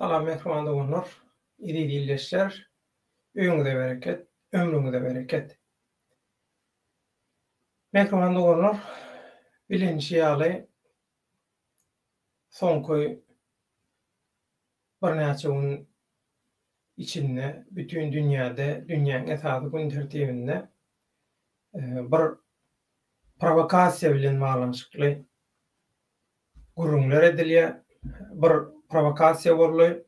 Salam mähriban doganlar, eziz ildeşler, öýüňize bereket, ömrüňize bereket. Mähriban doganlar, bilinişi ýaly soňky birnäçe gün içinde bütin dünýäde, dünýäň esasy gün tertibinde bir prowokasiýa bilen baglanyşykly gürrüňler edilýär. Bir prowokasiýa boldy.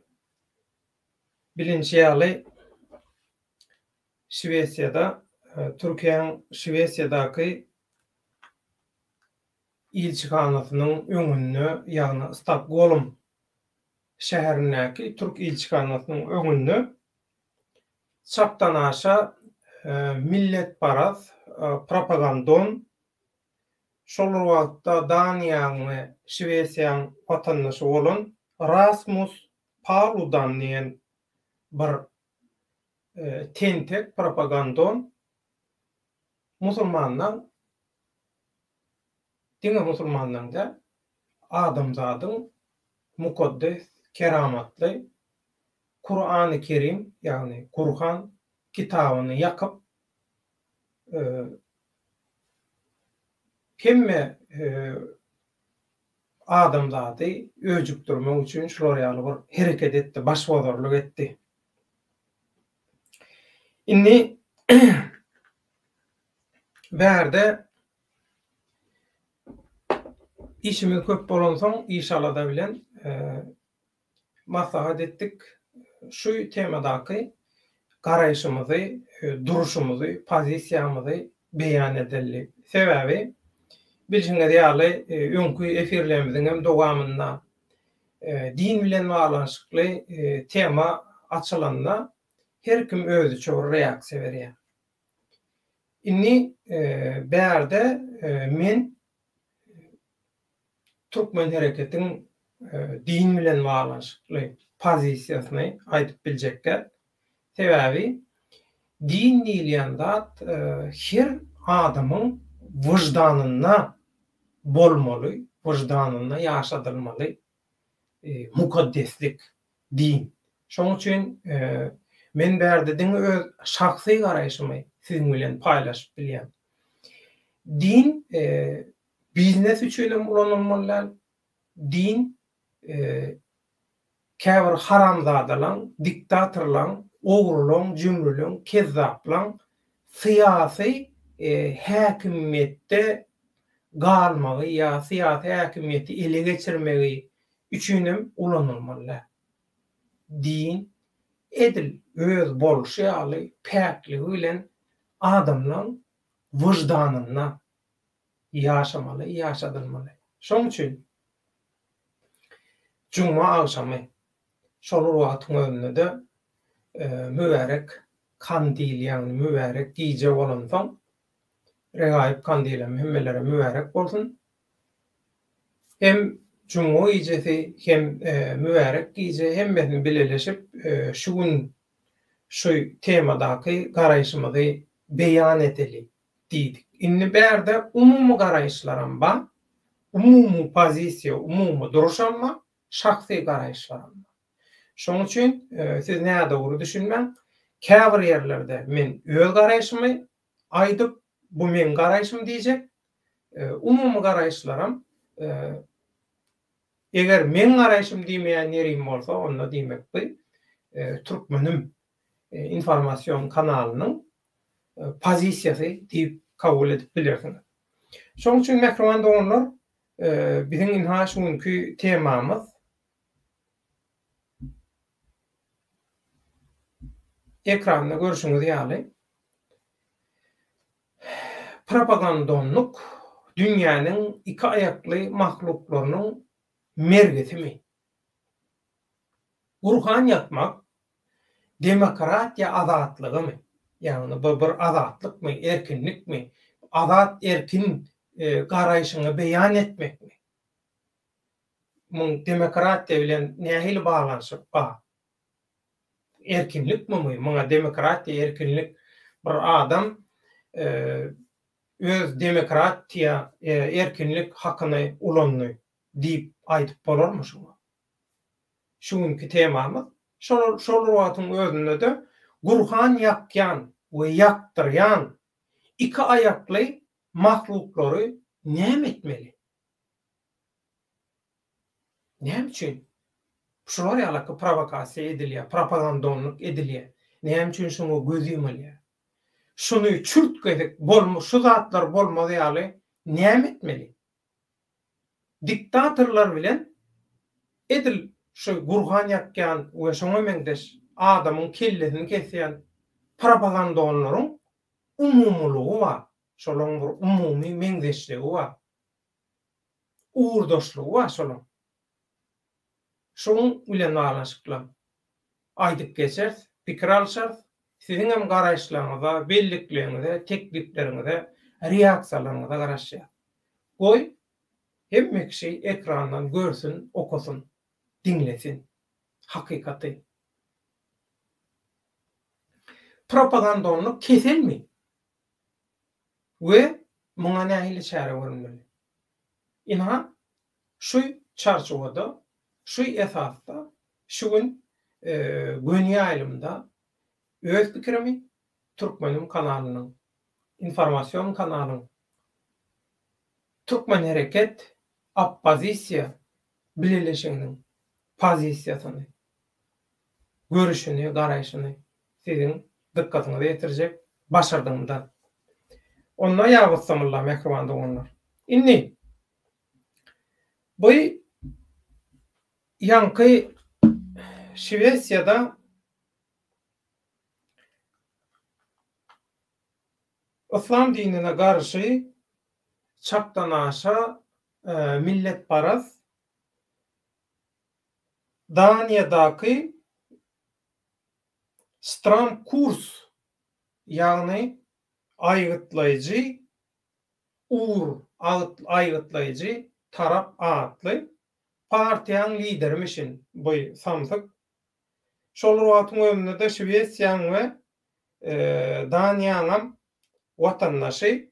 Bilinişi ýaly, Şwesiýada, Türkiýäň Şwesiýadaky ilçihanasynyň öňünde, ýagny Stokgolm şäherindäki türk ilçihanasynyň öňünde çakdanaşa milletparaz propagandon, şol bir wagtda Daniýanyň we Şwesiýanyň watandaşy bolan Rasmus Paludan diýen bir tentek propagandon musulmanlaň, diňe musulmanlaň däl, adamzadyň mukaddes, keramatly Kurany Kerim, ýagny Gurhan kitabyny ýakyp, hemme adamzady öjükdirmek üçin şular ýaly bir hereket etdi, başbozarlyk etdi. Indi bärde işimiz köp bolansoň iş-alada bilen maslahat etdik. Şu temadaky garaýşymyzy, duruşymyzy, pozisiýamyzy beýan edeli. Sebäbi, bilşiňiz ýaly, öňki efirlerimiziň hem dowamynda din bilen baglanyşykly tema açylanda her kim özüçe bir reaksiýa berýär. Indi bärde men Türkmen hereketiň din bilen baglanyşykly pozisiýasyny aýdyp biljek däl. Sebäbi din diýilýän zat her adamyň wyždanynda bolmaly, wyždanynda ýaşadylmaly mukaddeslik din. Şonuň üçin men bärde diňe öz şahsy garaýşymy siziň bilen paýlaşyp bilýän. Din Biznes üçin hem ulanylmaly däl. Din käbir haramzadalaň, diktatorlaň, ogrulaň, jümrüleň, kezzaplaň syýasy häkimiýetde galmagy ýa syýasy häkimiýeti ele geçirmegi üçin hem ulanylmaly däl. Din edil öz bolşy ýaly päkligi bilen adamlaň wyždanynda ýaşamaly, ýaşadylmaly. Şoň üçin juma agşamy şol bir wagtyň özünde-de mübärek kandil, ýagny mübärek gije bolansoň, Regaýyp kandilem hemmelere mübärek bolsun. Hem juma gijesi, hem mübärek gije hemmesini bileleşip şu gün şu temadaky garaýşymyzy beýan edeli. Diýdik. Indi bärde umumy garaýyşlaram bar, umumy pozisiýa, umumy duruşam bar, şahsy garaýyşlaram bar. Şonuň üçin siz nädogry düşünmäň, käbir ýerlerde men öz garaýşymy aýdyp, bu meň garaýşym diýjek, umumy garaýyşlaram eger meň garaýşym diýmeýän ýerim bolsa, onda diýmek bu Türkmenim informasion kanalynyň pozisiýasy diýip kabul edip bilersiňiz. Şonuň üçin mähriban doganlar, biziň ynha şu günki temamyz ekranda görşüňiz ýaly propagandonlyk dünýäniň iki aýakly mahluklarynyň mergisimi? Gurhan ýatmak demokratiýa azatlygymy? Ýagny bu bir azatlykmy, erkinlikmi? Azat erkin garaýşyňy beýan etmekmi? Muň demokratiýa bilen nähili baglanyşyk bar? Erkinlikmi bu? Muňa demokratiýa, erkinlik bir adam öz demokratiýa, erkinlik hakyny ulandy diýip aýdyp bolarmy şuňa? Şu günki temamyz. Şol şol bir wagtyň özünde-de Gurhan ýakýan we ýakdyrýan iki aýakly mahluklary näme etmeli? Näme üçin şular ýalaky prowokasiýa edilýär, propagandonlyk edilýär? Näme üçin şuňa göz ýumulýar? Şuny çürt-kesik bolma şu zatlar bolmaz ýaly näme etmeli? Diktatorlar bilen edil şu Gurhan ýakýan we şoňa meňzeş adamyň kellesini kesýän propagandonlaryň umumylygy bar, şolaryň bir umumy meňzeşligi bar. Ugurdaşlygy bar şolaň. Şuň bilen baglanyşykly aýdyp geçeris, pikir alyşarys. Siziňem garaýyşlaryňyza, bellikleriňize, teklipleriňize, reaksiýalaryňyza garaşýas. Goý, hemme kişi ekrandan görsün, okasyn, diňlesin. Hakykaty. Propagandonlyk keselmi? We muňa nähili çäre görülmeli? Ynha, şu çarçuwada, şu esasda şu gün göni ýaýlymda öz pikirimi Türkmenim kanalynyň, informasion kanalyň Türkmenhereket oppozisiýa bileleşiginiň pozisiýasyny, görüşini, garaýşyny siziň dykgatyňyza ýetirjek başardygymdan. Onda ýa gyssamylla mähriban doganlar. Indi bu ýaňky Şwesiýada Yslam dinine garşy çakdanaşa milletparaz Daniýadaky Stram kurs, ýagny aýgytlaýjy ugur, aýgytlaýjy tarap atly partiýaň liderimişin bu samsyk. Şol bir wagtyň özünde-de Şwesiýaň we Daniýaňam watandaşy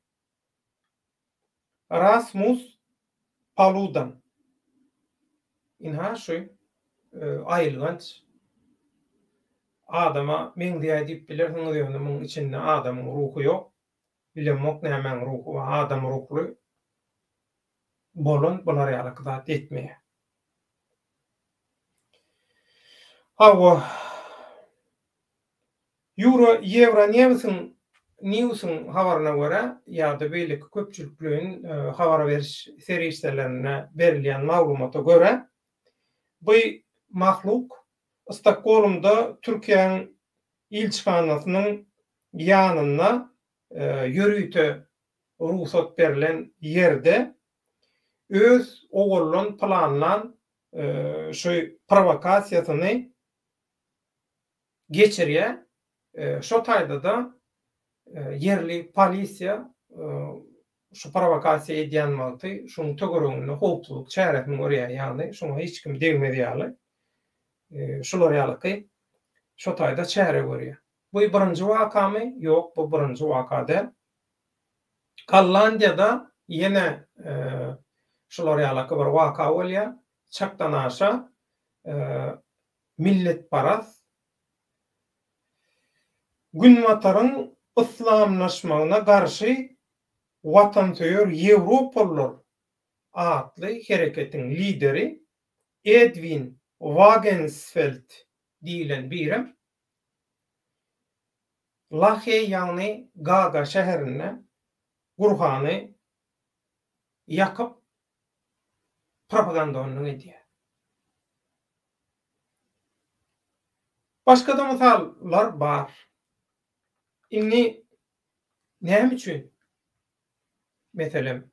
Rasmus Paludan. Ynha şu aýylganç adama meňzeýär diýip bilersiňiz ýöne muň içinde adamyň ruhy ýok. Bilemok nämäň ruhy bar adam ruhly bolan bular ýalyky zat etmeýär. Hawa. Euro Euronewsiň Newsiň habaryna görä ýa-da beýleki köpçülikleýin habar beriş serişdelerinde berilýän maglumata görä, bu mahluk Stokgolmda Türkiýäniň ilçihanasynyň ýanynda ýörite rugsat berlen ýerde öz owaldan planlan şu prowokasiýasyny geçirýär. Şo taýda-da ýerli polisiýa şu prowokasiýa edýän wagty şuň töwereginde howpsuzlyk çäresini görýär, ýagny şoňa hiç kim degmez ýaly şular ýalyky şo taýda çäre görýär. Bu birinji wakamy? Ýok, bu birinji waka däl. Gollandiýada ýene şular ýalyky bir waka bolýar. Çakdanaşa milletparaz Günbataryň yslamlaşmagyna garşy Watansöýer ýewropalylar atly hereketiň lideri Edwin Wagensfeld diýlen birem Laheý ýagny Gaga şäherinde Gurhany ýakyp propagandonlyk edýär. Başga-da mysallar bar. Indi näme üçin? Meselem,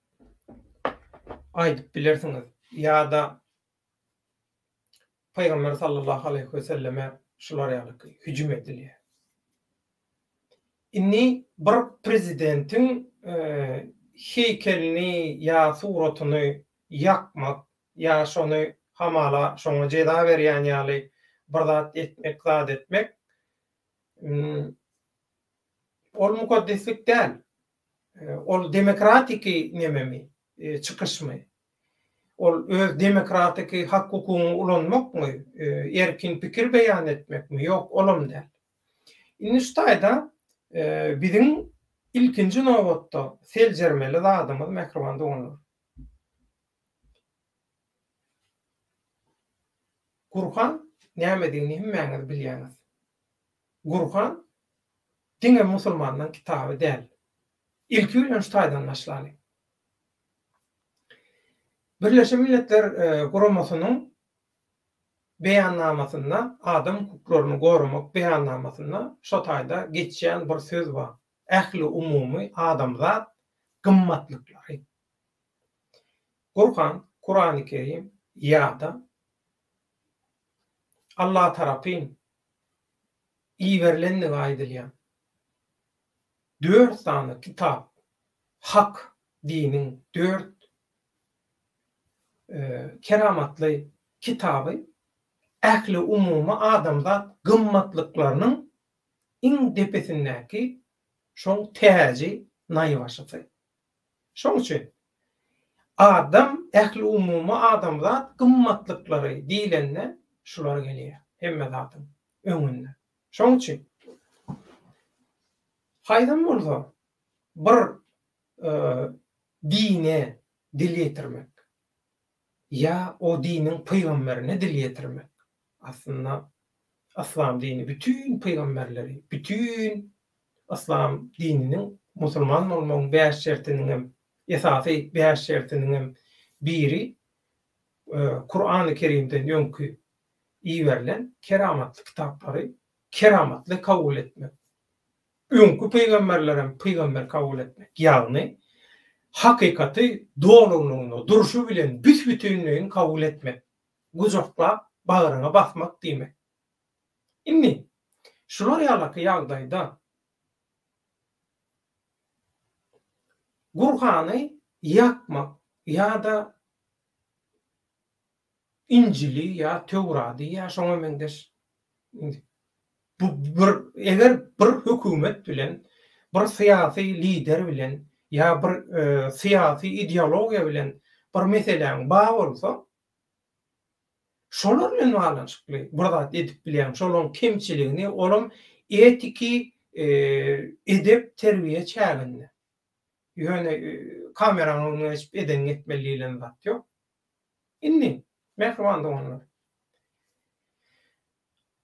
aýdyp bilersiňiz ýa-da Pygamber sallallahu aleýhi we selleme şular ýaly hüjüm edilýär. Indi bir prezidentiň heýkelini ýa suratyny ýakmak ýa şony hamala şoňa jeza berýän ýaly bir zat etmek zat etmek ol mukaddeslik däl. Ol demokratiki nememi, çykyşmy? Ol öz demokratiki hak-hukugyňy ulanmakmy, erkin pikir beýan etmekmi? Ýok, olam däl. Indi şu taýda biziň ilkinji nobatda seljermeli zadymyz, mähriban doganlar, Gurhan nämedigini hemmäňiz bilýäňiz. Gurhan diňe musulmanlaň kitaby däl. Ilki bilen şu taýdan başlalyň. Birleşen Milletler Guramasynyň beýannamasynda, adam hukuklaryny goramak beýannamasynda şo taýda geçýän bir söz bar, ähliumumy adamzat gymmatlyklary. Gurhan, Kurany Kerim ýa-da Allah tarapyn iberilendigi aýdylýan dört sany kitap hak diniň dört keramatly kitaby ähliumumy adamzat gymmatlyklarynyň iň depesindäki şoň täji naýbaşysy. Şoň üçin adam ähliumumy adamzat gymmatlyklary diýlende şular gelýär hemme zadyň öňünde. Şoň üçin haýsam bolsa bir dine dil ýetirmek ýa o diniň pygamberine dil ýetirmek, aslynda yslam dini bütin pygamberleri, bütin yslam dininiň musulman bolmagyň bäş şertiniňem, esasy bäş şertiniňem biri Kurany Kerimden öňki iberilen keramatly kitaplary keramatly kabul etmek. Öňki pygamberlerem pygamber kabul etmek, ýagny hakykaty dolulygyna, durşy bilen büs-bütinleýin kabul etmek, gujaklap, bagryňa basmak diýmek. Indi, şular ýalaky ýagdaýda Gurhany ýakmak ýa-da Injili ýa Töwrady ýa şoňa meňzeş bu bir eger bir hökümet bilen bir syýasy lider bilen ýa bir syýasy ideologiýa bilen bir meseläň bar bolsa şolar bilen baglanyşykly bir zat edip bilýäň şolaryň kemçiligini olam etiki edep terbiýe çäginde ýöne kameranyň öňüne geçip edeniňi etmeli diýlen zat ýok. Indi, mähriban doganlar,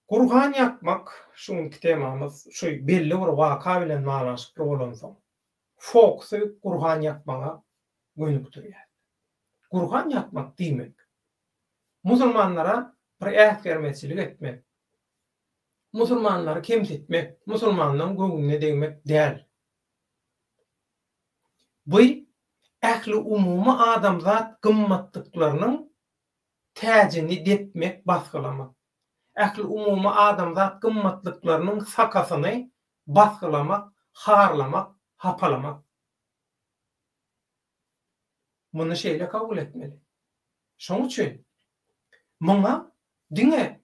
Gurhan ýakmak, şu günki temamyz şu belli bir waka bilen baglanyşykly bolansoň, fokusy Gurhan ýakmaga gönükdirýär. Gurhan ýakmak diýmek, musulmanlara bir äsgermezçilik etmek, musulmanlary kemsitmek, musulmanlaryň göwnüne degmek däl. Bu ähliumumy adamzat gymmatlyklarynyň täjini depmek, basgylamak. Ähliumumy adamzat gymmatlyklarynyň sakasyny basgylamak, harlamak, hapalamak. Muny şeýle kabul etmeli. Şonuň üçin muňa diňe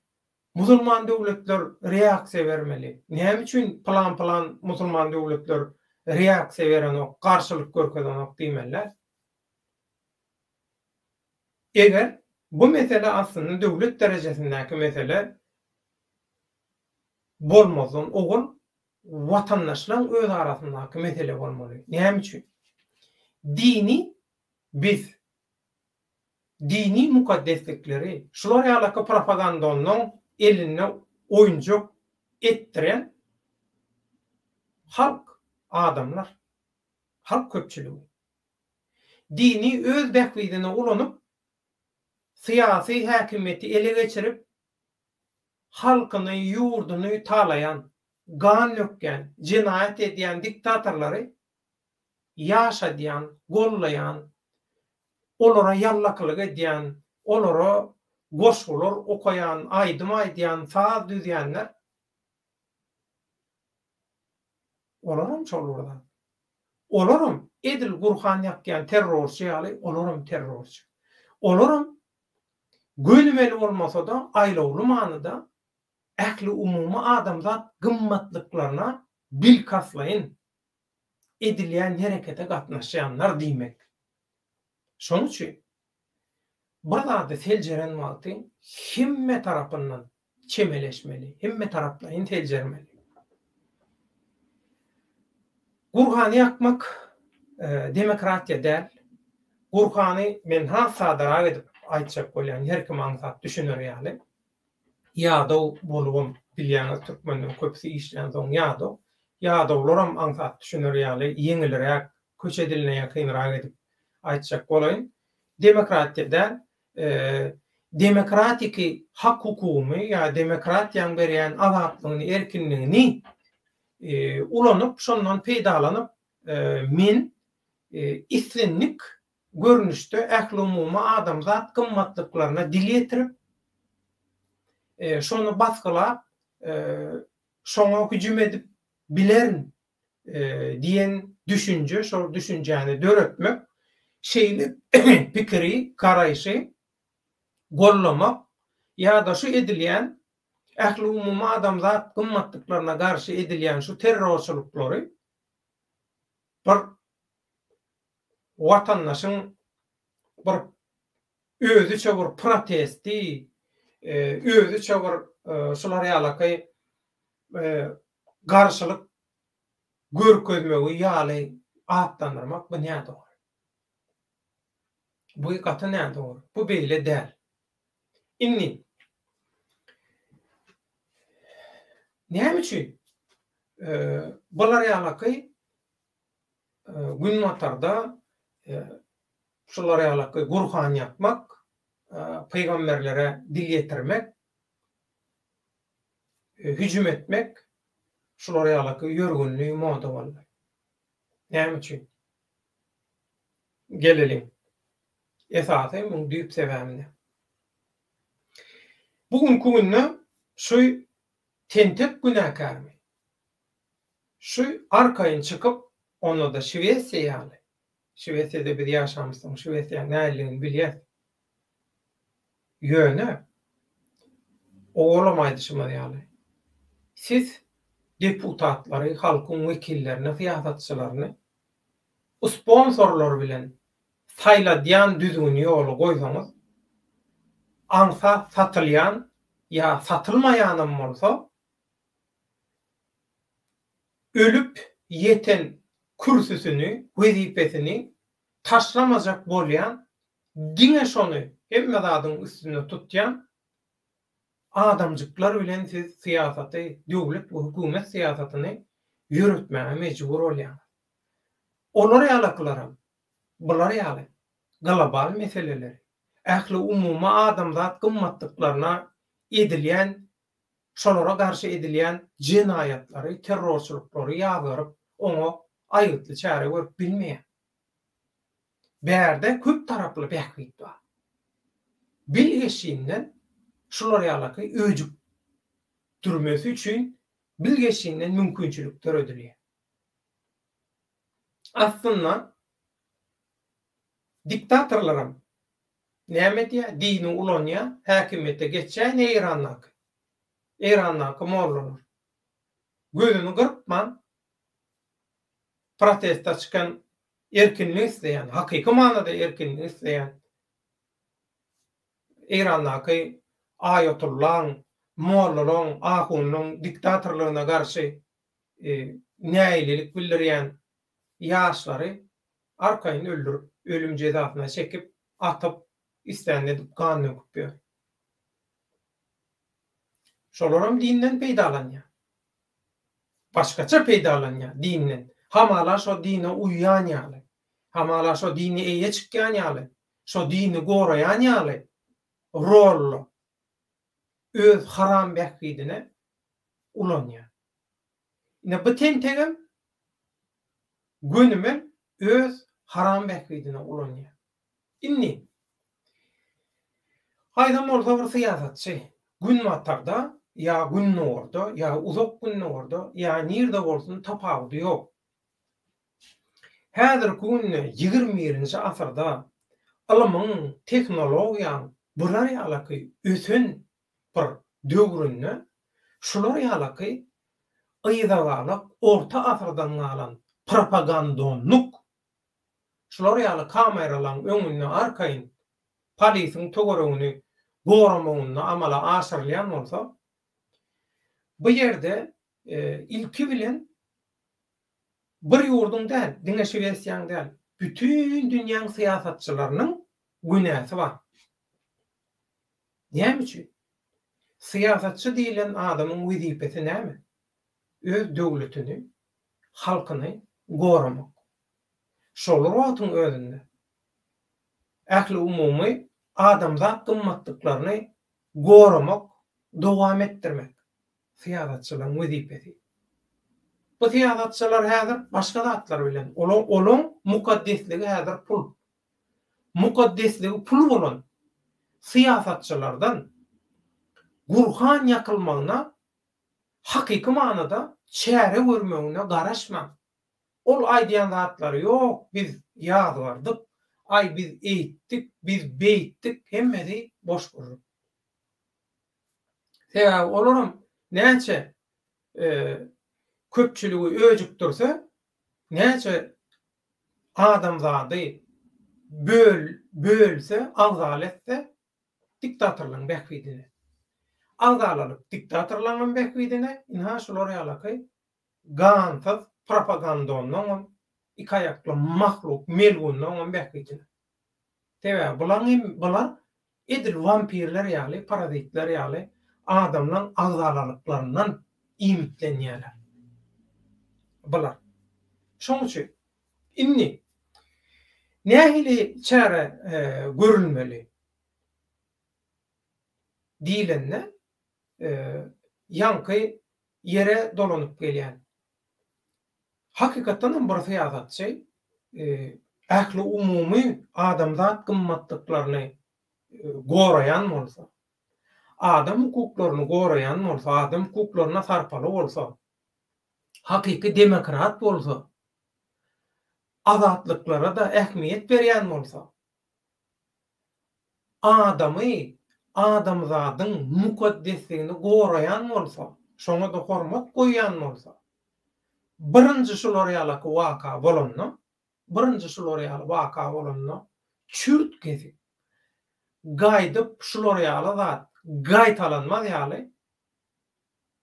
Musulman döwletler reaksiýa bermeli. Näme üçin pylan-pylan musulman döwletler reaksiýa berenok, garşylyk görkezenok diýmeliler. Eger bu mesele aslynda döwlet derejesindäki mesele bolmazdan owal watandaşlaryň öz arasyndaky mesele bolmaly. Näme üçin? Dini biz dini mukaddeslikleri şular ýalaky propagandonyň elinde oýunjak etdiren halk, adamlar, halk köpçüligi. Dini öz bähbidine ulanyp, syýasy häkimiýeti ele geçirip, halkyny, ýurduny talaýan, gan dökýän, jenaýat edýän diktatorlary ýaşadýan, gollaýan, olara ýallakylyk edýän, olara goşgular okaýan, aýdym aýdýan, saz düzýänler, olaram şol bir zat. Olaram edil Gurhan ýakýan terrorçy ýaly, olaram terrorçy. Olaram gönümel bolmasa-da, aýlawly manyda ähliumumy adamzat gymmatlyklaryna bilkastlaýyn edilýän herekete gatnaşýanlar diýmek. Şonuň üçin. Bir zady seljeren wagtyň hemme tarapyndan çemeleşmeli, hemme taraplaýyn seljermeli. Gurhany ýakmak demokratiýa däl. Gurhany men has sadarak edip aýtjak bolýan, her kim aňsat düşüner ýaly. Ýadaw bolubam bilýäňiz türkmenleriň köpüsi işlänsoň ýadaw. Ýadawlaram aňsat düşüner ýaly ýeňilräk, köçe diline ýakynrak edip aýtjak bolaýyn. Demokratiýa däl, demokratiki hak-hukugymy ýa demokratiýaň berýän azatlygyny, erkinligini ulanyp, şondan peýdalanyp men islendik görnüşde ählumumy adamzat gymmatlyklaryna dil ýetirip, şony basgylap, şoňa hüjüm edip bilerin diýen düşünje, şol düşünjäni döretmek, şeýle pikiri, garaýşy gollamak ýa-da şu edilýän ähliumumy adamzat gymmatlyklaryna garşy edilýän şu terrorçylyklary bir watandaşyň bir özüçe bir protesti, özüçe bir şular ýalaky garşylyk görkezmegi ýaly atlandyrmak bu nädogry. Bu gaty nädogry. Bu beýle däl. Indi näme üçin bular ýalaky Günbatarda şular ýalaky Gurhan ýakmak, pygamberlere dil ýetirmek, hüjüm etmek şular ýalaky ýörgünli moda boldy. Näme üçin? Geleliň esasy muň düýp sebäbine. Bu günki günde şu tentek günäkärmi? Şu arkaýyn çykyp, onda-da Şwesiýa ýaly, Şwesiýada biz ýaşamyzsoň Şwesiýanyň nähilidigini bilýäs. Ýöne, owalam aýdyşymyz ýaly, siz deputatlary, halkyň wekillerini, syýasatçylaryny sponsorlar bilen saýladýan düzgüni ýola goýsaňyz, aňsat satylýan ýa satylmaýanam bolsa, ölüp ýeten kürsüsini, wezipesini taşlamajak bolýan, diňe şony hemme zadyň üstünde tutýan adamjyklar bilen siz syýasaty, döwlet we hökümet syýasatyny ýöretmäge mejbur bolýaňyz. Olar ýalakylaram bular ýaly global meseleleri, ähliumumy adamzat gymmatlyklaryna edilýän şolara garşy edilýän jenaýatlary, terrorçylyklary ýazgaryp, oňa aýgytly çäre görüp bilmeýär. Bärde köp taraply bähbit bar. Bilgeşinden şular ýalaky öjükdirmesi üçin bilgeşinden mümkinçilik döredilýär. Aslynda diktatorlaram Näme edýär? Dini ulanýar, häkimiýete geçýär ine Eýrandaky. Eýrandaky mollalar. Gözüni gyrpman protesta çykan erkinlik isleýän, hakyky manyda erkinlik isleýän Eýrandaky aýatollaň, mollalaň, ahunlaň diktatorlygyna garşy nägilelik bildirýän ýaşlary Arkaýyn öldürip, ölüm jezasyna çekip, atyp, islänini edip gan döküp ýör. Şolaram dinden peýdalanýar. Başgaça peýdalanýar dinden. Hamala şo dine uýýan ýaly, hamala şo dine eýe çykýan ýaly, şo dini goraýan ýaly rolda öz haram bähbidine ulanýar. Ine bu tentegem gönümel öz haram bähbidine ulanýar. Indi, haýsam bolsa bir syýasatçy Günbatarda ýa Gündogarda ýa Uzak Gündogarda ýa nirde bolsun tapawudy ýok. Häzirki günde ýigirmi birinji asyrda ylmyň, tehnologiýaň bular ýalaky ösen bir döwründe şular ýalaky yzagalak orta asyrdan galan propagandonlyk şular ýaly kameralaň öňünde arkaýyn. polisiň töweregini goramagynda amala aşyrylýan bolsa, bu ýerde ilki bilen bir ýurduň däl, diňe Şwesiýaň däl, bütin dünýäň syýasatçylarynyň günäsi bar. Näme üçin? Syýasatçy diýlen adamyň wezipesi näme? Öz döwletini, halkyny goramak. Şol bir wagtyň özünde ähliumumy adamzat gymmatlyklaryny goramak, dowam etdirmek syýasatçylaryň wezipesi. Bu syýasatçylar häzir başga zatlar bilen, olaň mukaddesligi häzir pul. Mukaddesligi pul bolan syýasatçylardan Gurhan ýakylmagyna hakyky manyda çäre görmegine garaşmaň. Ol aýdýan zatlary ýok biz ýazgardyk, aý biz eýtdik, biz beýtdik hemmesi boş gürrüň. Sebäbi olaram näçe köpçüligi öjükdirse, näçe adamzady böl bölse, agzala etse diktatorlaryň bähbidine. Agzalalyk diktatorlaryňam bähbidine, ynha şular ýalaky gansyz propagandonlaňam, iki aýakly mahluk melgunlaňam bähbidine. Sebäbi bulaň hem bular edil wampirler ýaly, parazitler ýaly adamlaň agzalalyklaryndan iýmitlenýärler. Bular. Şoň üçin indi nähili çäre görülmeli diýlende, ýaňky ýere dolanyp gelýän. Hakykatdan hem bir syýasatçy ähliumumy adamzat gymmatlyklaryny goraýan bolsa, adam hukuklaryny goraýan bolsa, adam hukuklaryna sarpaly bolsa, hakyky demokrat bolsa, azatlyklara-da ähmiýet berýän bolsa, adamy, adamzadyň mukaddesligini goraýan bolsa, şoňa-da hormat goýýan bolsa, birinji şular ýalaky waka bolanda, birinji şular ýaly waka bolanda çürt kesik gaýdyp şular ýaly zat gaýtalanmaz ýaly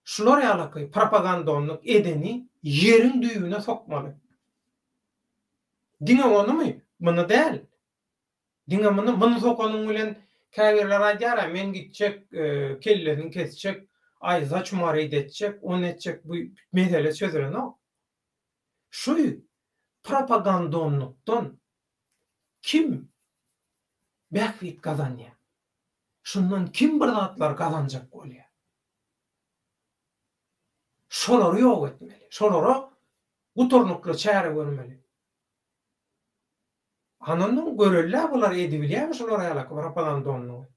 şular ýalaky propagandonlyk edeni ýeriň düýbüne sokmaly. Diňe onumy? Muny däl. Diňe muny, muny sokanyň bilen käbirler aýdýar-a, men gitjek, kellesini kesjek, aý, zaçumarit etjek, ony etjek, bu mesele çözülenok. Şu propagandonlykdan kim bähbit gazanýar? Şundan kim bir zatlar gazanjak bolýar? Şolary ýok etmeli. Şolara gutarnykly çäre görmeli. Anandan görelde bular edibilýärmi şular ýalaky propagandonlygy?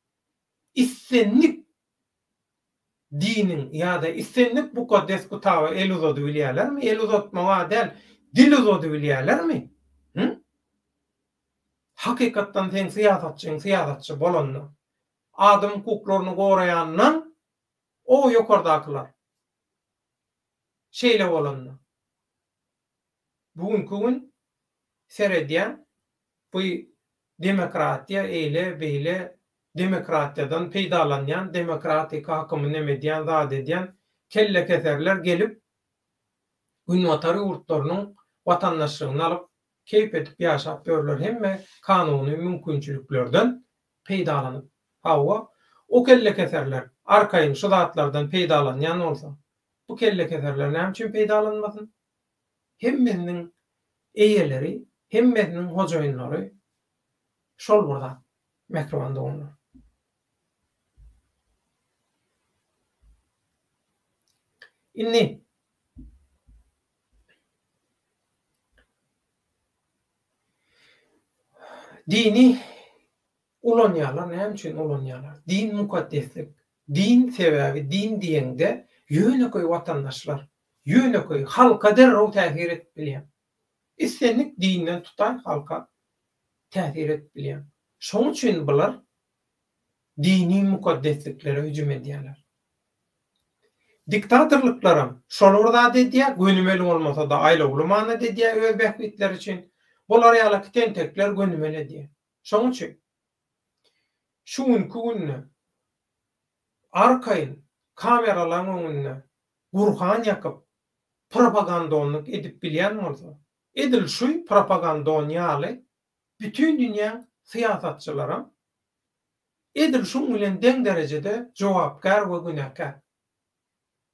Islendik diniň ýa-da islendik mukaddes kitaba el uzadybilýärlermi? El uzatmaga däl, dil uzadybilýärlermi? Hü? Hakykatdan seň syýasatçyň syýasatçy bolanda, adam hukuklaryny goraýandan o ýokardakylar şeýle bolanda. Bu günki gün seredýän bu demokratiýa eýle beýle demokratiýadan peýdalanýan demokratik hakymy neme edýän zat edýän kellekeserler gelip günbatar ýurtlarynyň watandaşlygyny alyp keýp edip ýaşap ýörler hemme kanuny mümkinçiliklerden peýdalanyp hawa o kellekeserler arkaýyn şu zatlardan peýdalanýan bolsa bu kellekeserler näme üçin peýdalanmasyn Hemmesiniň eýeleri, hemmesiniň hojaýynlary şol bir zat, mähriban doganlar. Indi dini ulanýarlar, näme üçin ulanýarlar? Din mukaddeslik. Din sebäbi din diýeňde ýönekeý watandaşlar Ýönekeý halka derrew täsir edip bilýän. Islendik dinden tutaý halka täsir edip bilýän. Şoň üçin bular dini mukaddesliklere hüjüm edýärler. Diktatorlyklaram şol bir zady edýär, gönümel bolmasa-da aýlawly manyda edýär öz bähbitleri üçin. Bular ýalaky tentekler gönümel edýär. Şoň üçin. Şu günki günde arkaýyn kameralaň öňünde Gurhan ýakyp propagandonlyk edip bilýän bolsa, edil şu propagandon ýaly bütin dünýäň syýasatçylaram edil şuň bilen deň derejede jogapkär we günäkär.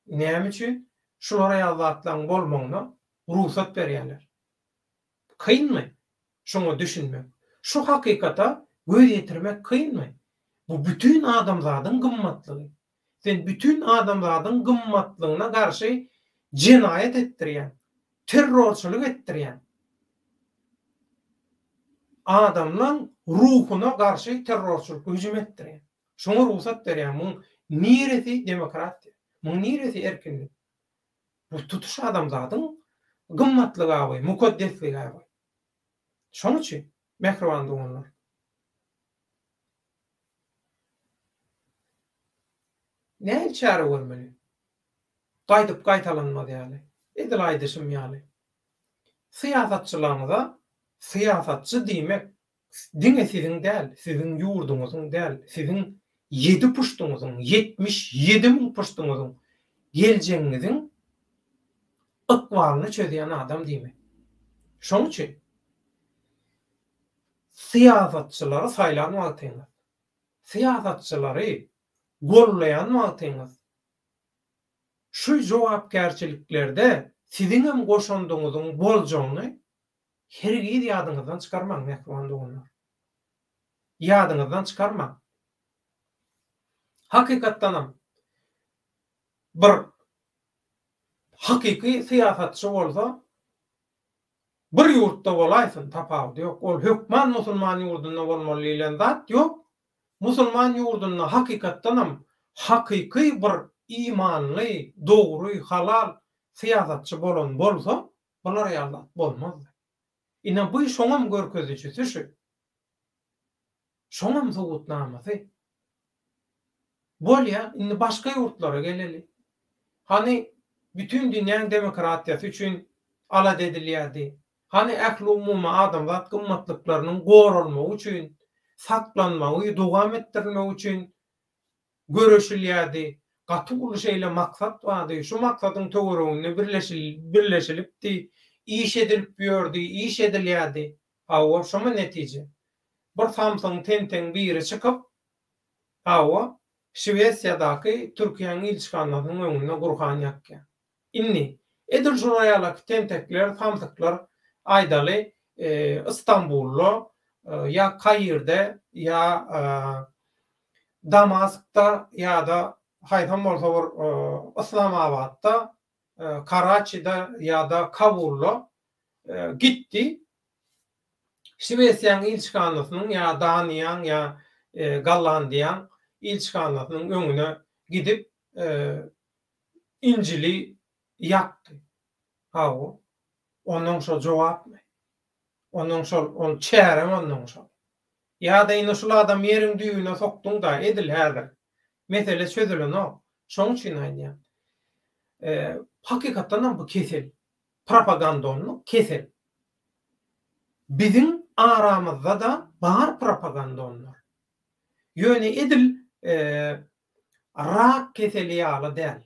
Näme üçin şular ýaly zatlaryň bolmagyna rugsat berýärler? Kynmy şoňa düşünmek? Şu hakykata göz ýetirmek kynmy? Bu bütin adamzadyň gymmatlygy. Sen bütin adamzadyň gymmatlygyna garşy jenaýat etdirýäň, terrorçylyk etdirýäň. Adamlaň ruhuna garşy terrorçylykly hüjüm etdirýäň. Şoňa rugsat berýäň. Muň niresi demokratiýa? Muň niresi erkinlik? Bu tutuş adamzadyň gymmatlygy, mukaddesligi. Şoň üçin, mähriban doganlar, nähili çäre görmeli? Gaýdyp gaýtalanmaz ýaly, edil aýdyşym ýaly, syýasatçylaryňyza syýasatçy diýmek Diňe siziň däl, siziň ýurduňyzyň däl, siziň ýedi puştuňyzyň, 77 müň puştuňyzyň, geljegiňiziň ykbalyny çözýän adam diýmek. Şonuň üçin syýasatçylary saýlan wagtyňyz, syýasatçylary gollaýan wagtyňyz şu jogapkärçiliklerde siziňem goşandyňyzyň boljagyny Hergiz ýadyňyzdan çykarmaň, mähriban doganlar. Ýadyňyzdan çykarmaň. Hakykatdanam bir hakyky syýasatçy bolsa, bir ýurtda bolaýsyn, tapawudy ýok. Ol hökman musulman ýurdunda bolmaly diýlen zat ýok. Musulman ýurdunda hakykatdanam hakyky bir imanly, dogry, halal syýasatçy bolan bolsa, Bular ýaly zat bolmazdy. Ine bu şoňam görkezijisi şu. Şoňam subutnamasy. Bolýa, indi başga ýurtlara geleli. Hany bütin dünýäň demokratiýasy üçin alada edilýärdi. Hany ähliumumy adamzat gymmatlyklarynyň goralmagy üçin, saklanmagy, dowam etdirilmegi üçin göreşilýärdi. Gaty uly şeýle maksat bardy. Şu maksadyň töwereginde birleşilipdi, iş edilip ýördi, iş edilýärdi. Hawa, şomy netije? Bir samsygyň tentegiň biri çykyp, hawa, Şwesiýadaky Türkiýäniň ilçihanasynyň öňünde Gurhan ýakýar. Indi, edil şular ýalaky tentekler, samsyklar, aýdaly, Istanbulda ýa Kairde ýa Damaskda ýa-da haýsam bolsa bir Yslamabatda, Karaçide ýa-da Kabulda gitdi, Şwesiýanyň ilçihanasynyň ýa Daniýaň ýa Gollandiýaň ilçihanasynyň öňüne gidip, Injili ýakdy. Hawa. Onnoň şo jogapmy? Onnoň şol, ol çäremi onnoň şol? Ýa-da indi şul adamy ýeriň düýbüne sokduň-da, edil häzir. Mesele çözülenok. Şoň üçin aýdýan. Hakykatdanam bu kesel. Propagandonlyk kesel. Biziň aramyzda-da bar propagandonlar. Ýöne edil rak keseli ýaly däl.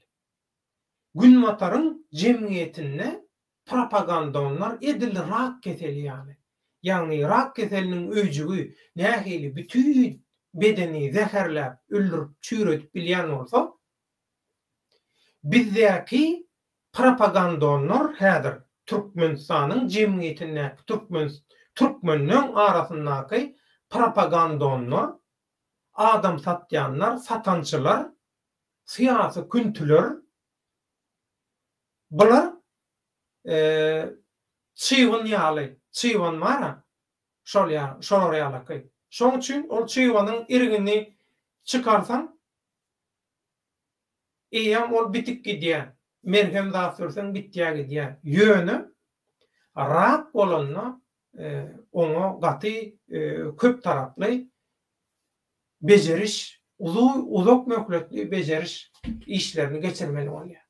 Günbataryň jemgyýetinde propagandonlar edil rak keseli ýaly. Ýagny rak keseliniň öýjügi nähili bütin bedeni zäherläp, öldürip, çüýredip bilýän bolsa, bizdäki propagandonlar häzir Türkmenistanyň jemgyýetindäki türkmen türkmenleň arasyndaky propagandonlar Adam satýanlar, satançylar, syýasy küntüler bular çybyn ýaly, çyban bar-a, şol ýa, şolar ýalaky. Şoň üçin ol çybanyň irgini çykarsaň, eýýäm ol bitip gidýär. Merhem zat sürseň bitýär gidýär. Ýöne rak bolanda oňa gaty köp taraply bejeriş, uzak möhletli bejeriş işlerini geçirmeli bolýar.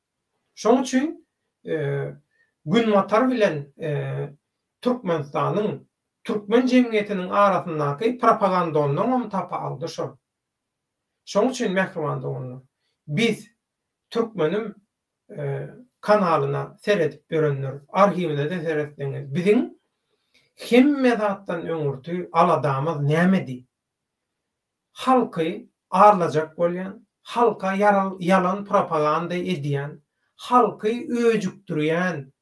Şonuň üçin Günbatar bilen Türkmenistanyň, türkmen jemgyýetiniň arasyndaky propagandonlaryňam tapawudy şol. Şoň üçin mähriban doganlar, biz türkmenim kanalyna seredip ýörenler, arhiwine-de seretseňiz, biziň hemme zatdan öňürti aladamyz nämedi? Halky arlajak bolýan, halka ýalan propaganda edýän, halky öjükdirýän,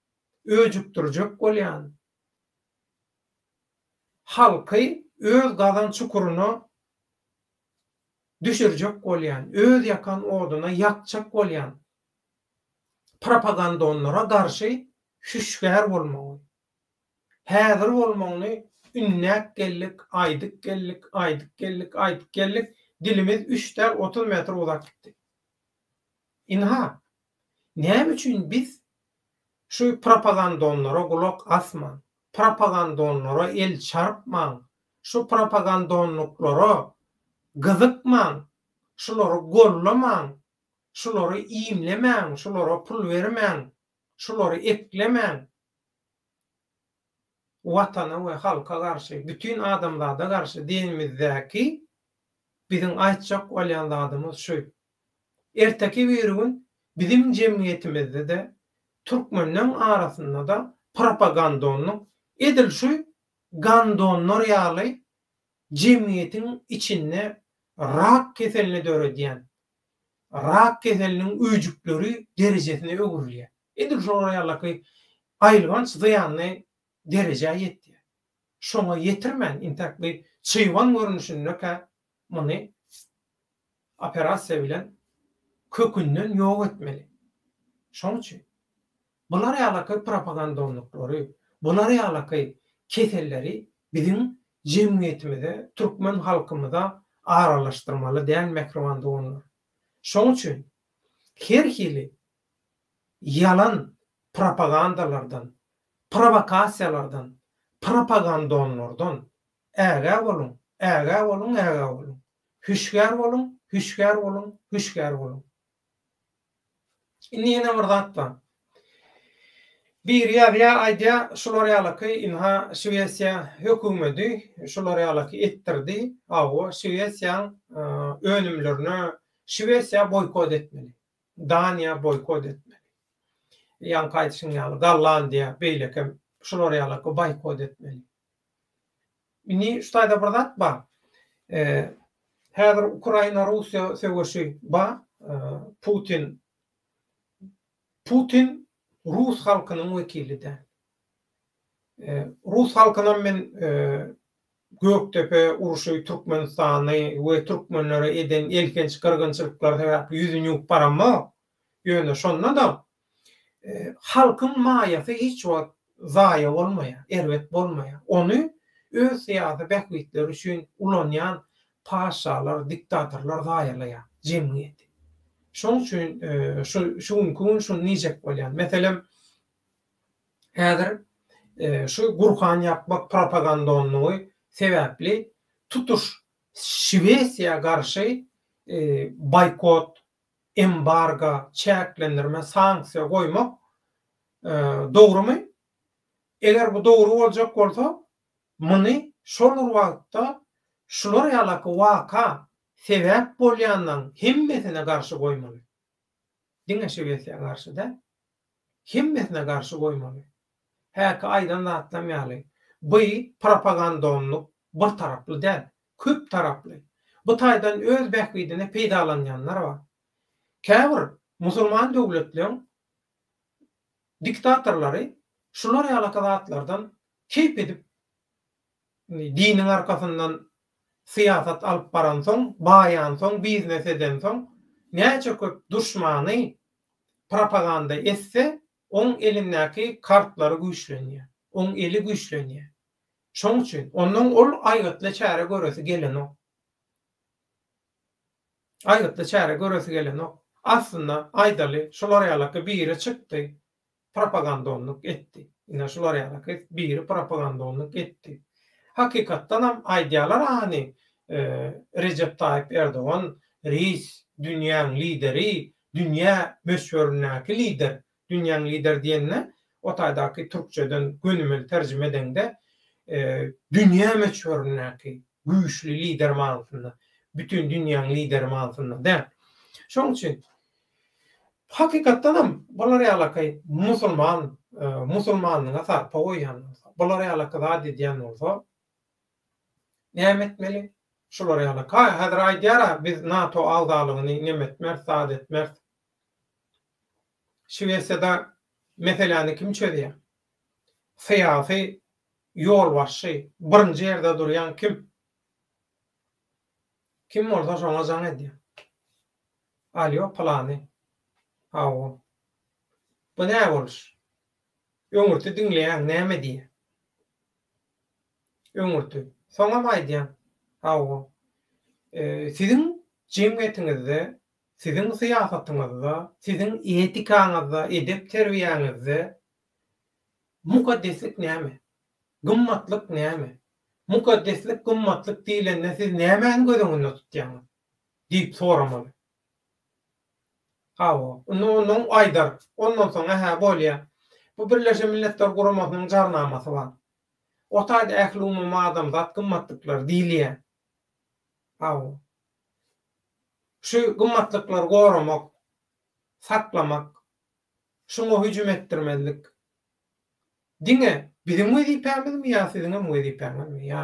öjükdirjek bolýan, halky öz gazan çukuryna düşürjek bolýan, öz ýakan oduna ýakjak bolýan propagandonlara garşy hüşgär bolmagy, häzir bolmagyny ündäp geldik, aýdyp geldik, aýdyp geldik, aýdyp geldik, dilimiz üç däl, 30 metr uzap gitdi. Ynha, näme üçin biz şu propagandonlara gulak asman, propagandonlara el çarpman, şu propagandonluklara gyzykmaň, şulary gollamaň, şulary iýmlemäň, şulara pul bermäň, şulary eklemäň. Watana we halka garşy, bütin adamzada garşy diýenimizdäki biziň aýtjak bolýan zadymyz şu. Erteki birigün biziň jemgyýetimizde-de, türkmenleň arasynda-da propagandonlyk edil şu gandonlar ýaly jemgyýetiň içinde rak keselini döredýän, rak keseliniň öýjükleri derejesine öwrülýär. Edil şolar ýalyky aýylganç zyýanly derejä ýetýär. Şoňa ýetirmän, intäk bir çyban görnüşindekä muny operasiýa bilen kökünden ýok etmeli. Şoň üçin bular ýalaky propagandonlyklary, bular ýalaky keselleri biziň jemgyýetimize, türkmen halkymyza aralaşdyrmaly däl mähriban doganlar. Şoň üçin her hili ýalan propagandalardan, prowokasiýalardan, propagandonlardan ägä boluň, ägä boluň, ägä boluň. Hüşgär boluň, hüşgär boluň, hüşgär boluň. Indi ýene bir zat bar. Biri ýazýar, aýdýar, şular ýalyky ynha Şwesiýa hökümedi şular ýalyky etdirdi. Hawa, Şwesiýaň önümlerine Şwesiýa boýkot etmeli. Daniýa boýkot etmeli. Ýaňky aýdyşyň ýaly Gollandiýa, beýlekem şular ýalyky boýkot etmeli. Indi şu taýda bir zat bar. Häzir Ukraina-Russiýa söweşi bar. Putin Putin rus halkynyň wekili däl. Rus halkynam men Gökdepe urşy Türkmenistany we türkmenlere eden elhenç gyrgynçylyklary sebäpli ýüzüni ýuwup baramok. Ýöne şonda-da halkyň maýasy hiç wagt zaýa bolmaýar, erbet bolmaýar. Ony öz syýasy bähbitleri üçin ulanýan paşşalar, diktatorlar zaýalaýar jemgyýeti. Şoň üçin şu şu günki gün şuny diýjek bolýan. Meselem, häzir şu Gurhan ýapmak propagandonlygy sebäpli tutuş Şwesiýa garşy boýkot, embargo, çäklendirme, sanksiýa goýmak dogrumy? Eger bu dogry boljak bolsa, muny şol bir wagtda şular ýalaky waka sebäp bolýanlaryň hemmesine garşy goýmaly. Diňe Şwesiýa garşy däl. Hemmesine garşy goýmaly. Häki aýdan zatlam ýaly, by propagandonlyk bir taraply däl, köp taraply. Bu taýdan öz bähbidine peýdalanýanlar bar. Käbir musulman döwletleň diktatorlary şular ýalaky zatlardan keýp edip, diniň arkasyndan syýasat alyp baransoň, baýansoň, biznes edensoň, näçe köp duşmany propaganda etse, oň elindäki kartlary güýçlenýär. Oň eli güýçlenýär. Şoň üçin, onnoň ol aýgytly çäre göresi gelenok. Aýgytly çäre göresi gelenok. Aslynda, aýdaly, şular ýalaky biri çykdy, propagandonlyk etdi. Ine, şular ýalaky biri propagandonlyk etdi. Hakykatdanam aýdýarlar hany, Rejep Taýyp Erdogan reis, dünýäň lideri, dünýä möçberindäki lider. Dünýäň lideri diýende, o taýdaky türkçeden gönümel terjime edeňde, dünýä möçberindäki güýçli lider manysynda. Bütin dünýäň lideri manysynda däl. Şonuň üçin hakykatdanam bular ýalaky musulman musulmanlyga sarpa goýýan bolsa, bular ýalaky zat edýän bolsa näme etmeli? Şular ýalaky ha häzir aýdýar-a biz NATO agzalygyny neme etmeris, zat etmeris. Şwesiýada meseläni kim çözýär? Syýasy ýolbaşçy, birinji ýerde durýan kim? Kim bolsa şoňa jaň edýär. Alýo, pylany. Hawa. Bu nä boluş? Öňürti diňleýäň, näme diýýär? Öňürti. Soňam aýdýaň. Hawa. Siziň jemgyýetiňizde, siziň syýasatyňyzda, siziň etikaňyzda, edep-terbiýäňizde Mukaddeslik näme? Gymmatlyk näme? Mukaddeslik, gymmatlyk diýlende siz nämäni göz öňünde tutýaňyz? diýip soramaly. Hawa, indi ondan aýdar. Ondan soň, ähä, bolýa. Bu Birleşen Milletler Guramasynyň jarnamasy bar. O taýda ählumumy adamzat gymmatlyklary diýilýär. Hawa. Şu gymmatlyklary goramak, saklamak, Şuňa hüjüm etdirmezlik diňe biziň wezipämizmi ýa siziňem wezipäňizmi ýa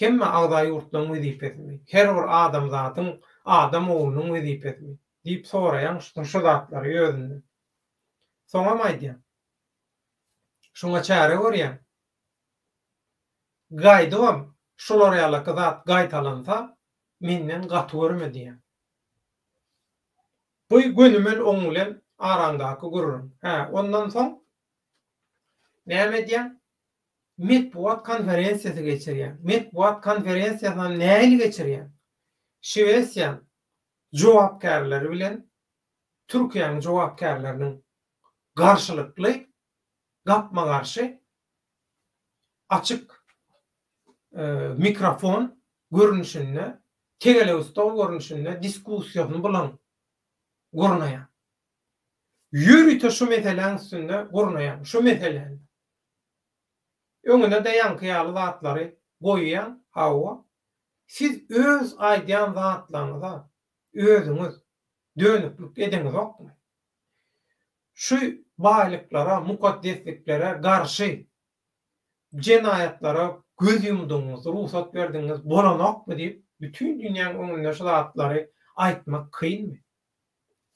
hemme agza ýurtlaryň wezipesimi, her bir adamzadyň, adam oglunyň wezipesimi diýip soraýaň şu zatlary özünden. Soňam aýdýaň. Şuňa çäre görýäň. Gaýdybam şular ýalaky zat gaýtalansa menden gaty görme diýýäň. Bu gönümel oň bilen araňdaky gürrüň. Hä, ondan soň näme edýäň? Metbugat konferensiýasy geçirýäň. Metbugat konferensiýasynam nähili geçirýäň? Şwesiýaň jogapkärleri bilen Türkiýäniň jogapkärleriniň garşylykly, gapma-garşy açyk mikrofon görnüşinde, tegelek stol görnüşinde diskussiýasyny bilen gurnaýar. Ýörite şu meseläň üstünde gurnaýar, şu meseläni. Öňüne-de ýaňky ýaly zatlary goýýaň, hawa, siz öz aýdýan zatlaryňyza özüňiz dönüklik edeňizokmy? Şu baýlyklara, mukaddesliklere garşy jenaýatlara göz ýumduňyz, rugsat berdiňiz, bolanokmy diýip, bütin dünýäň öňünde şu zatlary aýtmak kynmy?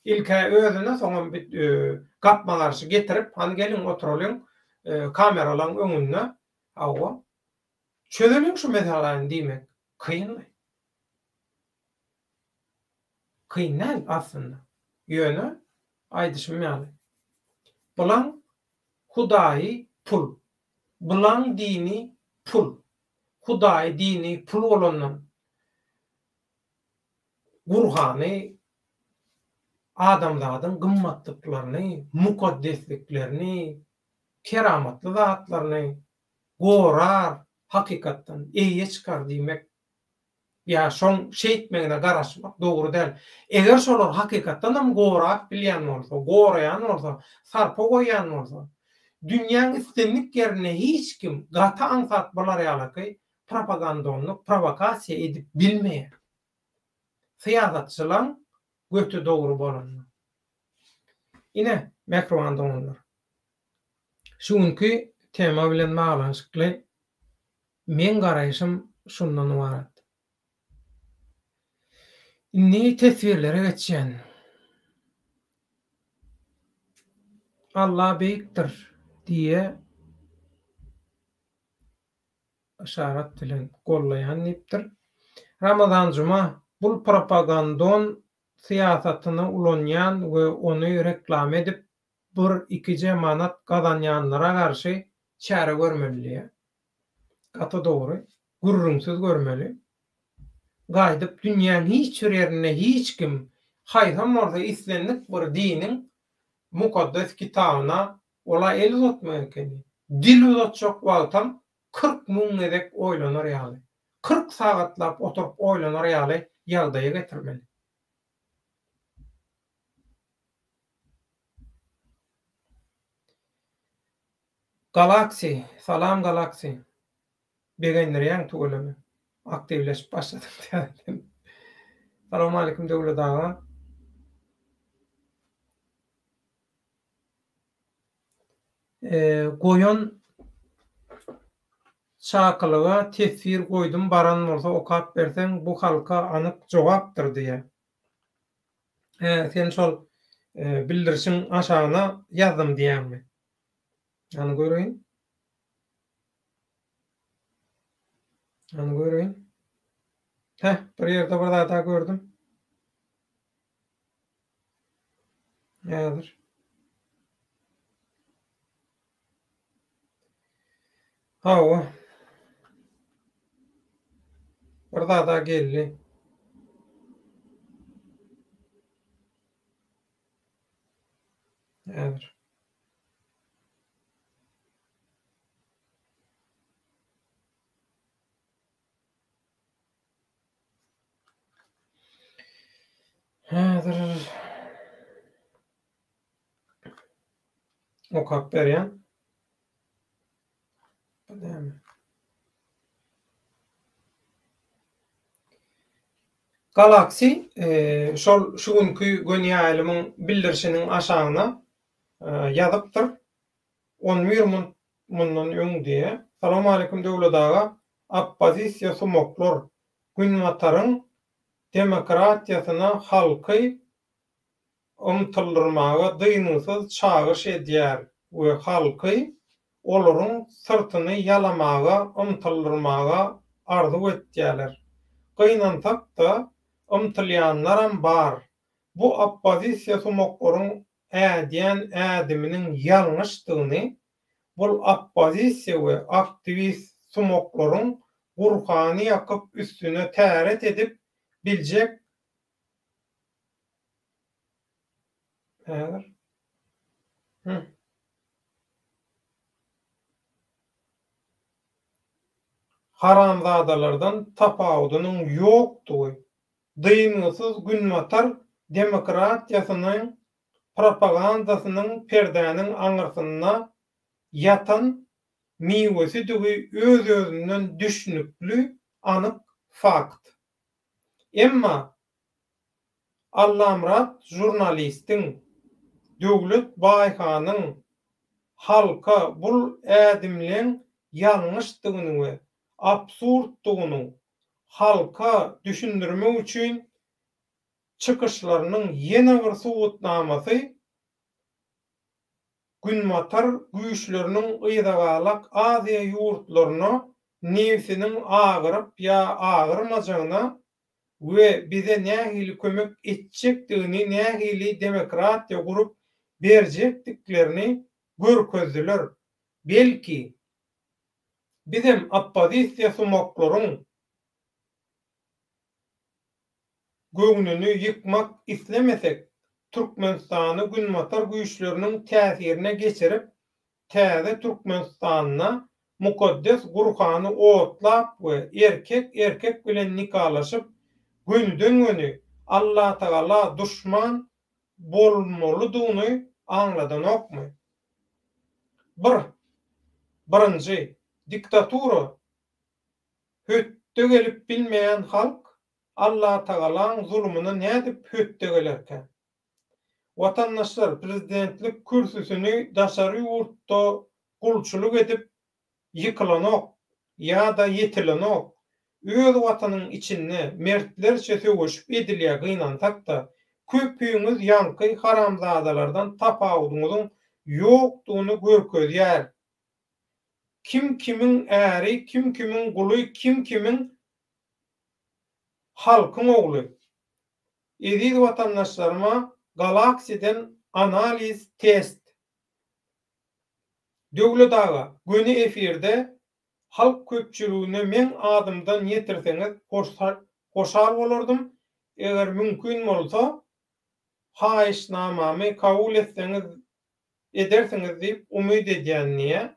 Ilk-ä özüne, soňam gapma-garşy getirip, hany geliň oturalyň kameralaň öňünde, hawa, çözeliň şu meseläni diýmek kynmy? Kyn däl aslynda. Ýöne, aýdyşym ýaly, bulaň Hudaýy pul. Bulaň dini pul. Hudaýy dini pul bolandan, Gurhany, adamzadyň gymmatlyklaryny, mukaddesliklerini, keramatly zatlaryny gorar, hakykatdan eýe çykar diýmek Ýa şoň şeýtmegine garaşmak dogry däl. Eger şolar hakykatdanam gorap bilýän bolsa, goraýan bolsa, sarpa goýýan bolsa, dünýäň islendik ýerinde hiç kim gaty aňsat bular ýalaky propagandonlyk, prowokasiýa edip bilmeýär. Syýasatçylaň göti dogry bolanda. Ine, mähriban doganlar. Şu günki tema bilen baglanyşykly Meň garaýşym şundan ybarat. Indi teswirlere geçýän. Alla beýikdir diýe yşarat bilen gollaýan diýipdir. Ramazan Juma bul propagandon syýasatyny ulanýan we ony reklama edip bir ikije manat gazanýanlara garşy çäre görmeli diýýär. Gaty dogry. Gürrüňsiz görmeli. Gaýdyp dünýäň hiç bir ýerinde hiç kim, haýsam bolsa islendik bir diniň mukaddes kitabyna ol-a el uzatmak ekeni. Dil uzatjak wagtam 40 mün gezek oýlanar ýaly. 40 sagatlap oturyp oýlanar ýaly ýagdaýa getirmeli. Galaxy salam Galaxy. Begendirýäň tüweleme. Aktiwleşip başladyň täzeden. Salowmaleýkim Döwlet aga. Goýan çakylyga teswir goýdum baran bolsa okap berseň bu halka anyk jogapdyr diýýär. Hä sen şol bildirişiň aşagyna ýazdym diýýäňmi? Hany göreýin. Hany göreýin. Heh, bir ýerde bir zat-a gördüm. Häzir. Hawa. Bir zat-a geldi. Häzir. Häzir okap berýän. Bu näme? Galaxy şol şu günki göni ýaýlymyň bildirişiniň aşagyna ýazypdyr. On bir munt mundan öň diýýär. Salowmaleýkim Döwlet aga, oppozisiýa sumaklar Günbataryň demokratiýasyna halky ymtyldyrmaga dyngysyz çagyryş edýär we halky olaryň syrtyny ýalamaga ymtyldyrmaga arzuw etýäler. Gynansak-da ymtylýanlaram bar. Bu oppozisiýa sumaklaryň ädýän ädiminiň ýalňyşdygyny bul oppozisiýa we aktiwist sumaklaryň Gurhany ýakyp üstüne täret edip biljek Häzir. Hü. Haramzadalardan tapawudynyň ýokdugy dyngysyz günbatar demokratiýasynyň propagandasynyň perdäniň aňyrsynda ýatan miwesidigi öz-özünden düşnükli anyk fakt. Emma Allamyrat žurnalistiň, Döwlet Baýhanyň halka bul ädimleň ýalňyşdygyny we absurddygyny halka düşündirmek üçin çykyşlarynyň ýene bir subutnamasy Günbatar güýçleriniň yzagalak Aziýa ýurtlaryna nebsiniň agyryp ýa agyrmajagyna we bize nähili kömek etjekdigini, nähili demokratiýa gurup berjekdiklerini görkezdiler. Belki, bizem oppozisiýa sumaklaryň göwnüni ýykmak islemesek, Türkmenistany Günbatar güýçleriniň täsirine geçirip, täze Türkmenistanda mukaddes Gurhany otlap we erkek erkek bilen nikalaşyp, gönüden-göni Allatagala duşman bolmalydygyny aňladanokmy? Bir. Birinji. Diktatura hötde gelip bilmeýän halk Allatagalaň zulumyna nädip hötde gelerkä? Watandaşlar prezidentlik kürsüsini daşary ýurtda gulçulyk edip ýykylanok ýa-da ýetilenok, öz watanyň içinde mertlerçe söweşip edilýä gynansakda köpüňiz ýaňky haramzadalardan tapawudyňyzyň ýokdugyny görkezýär Kim kimiň äri kim kimiň guly kim kimiň halkyň ogly. Eziz watandaşlaryma Galaxyden analiz test. Döwlet aga göni efirde halk köpçüligine meň adymdan ýetirseňiz hoşal bolardym eger mümkin bolsa haýyşnamamy kabul etseňiz edersiňiz diýip umyt edýän diýýä.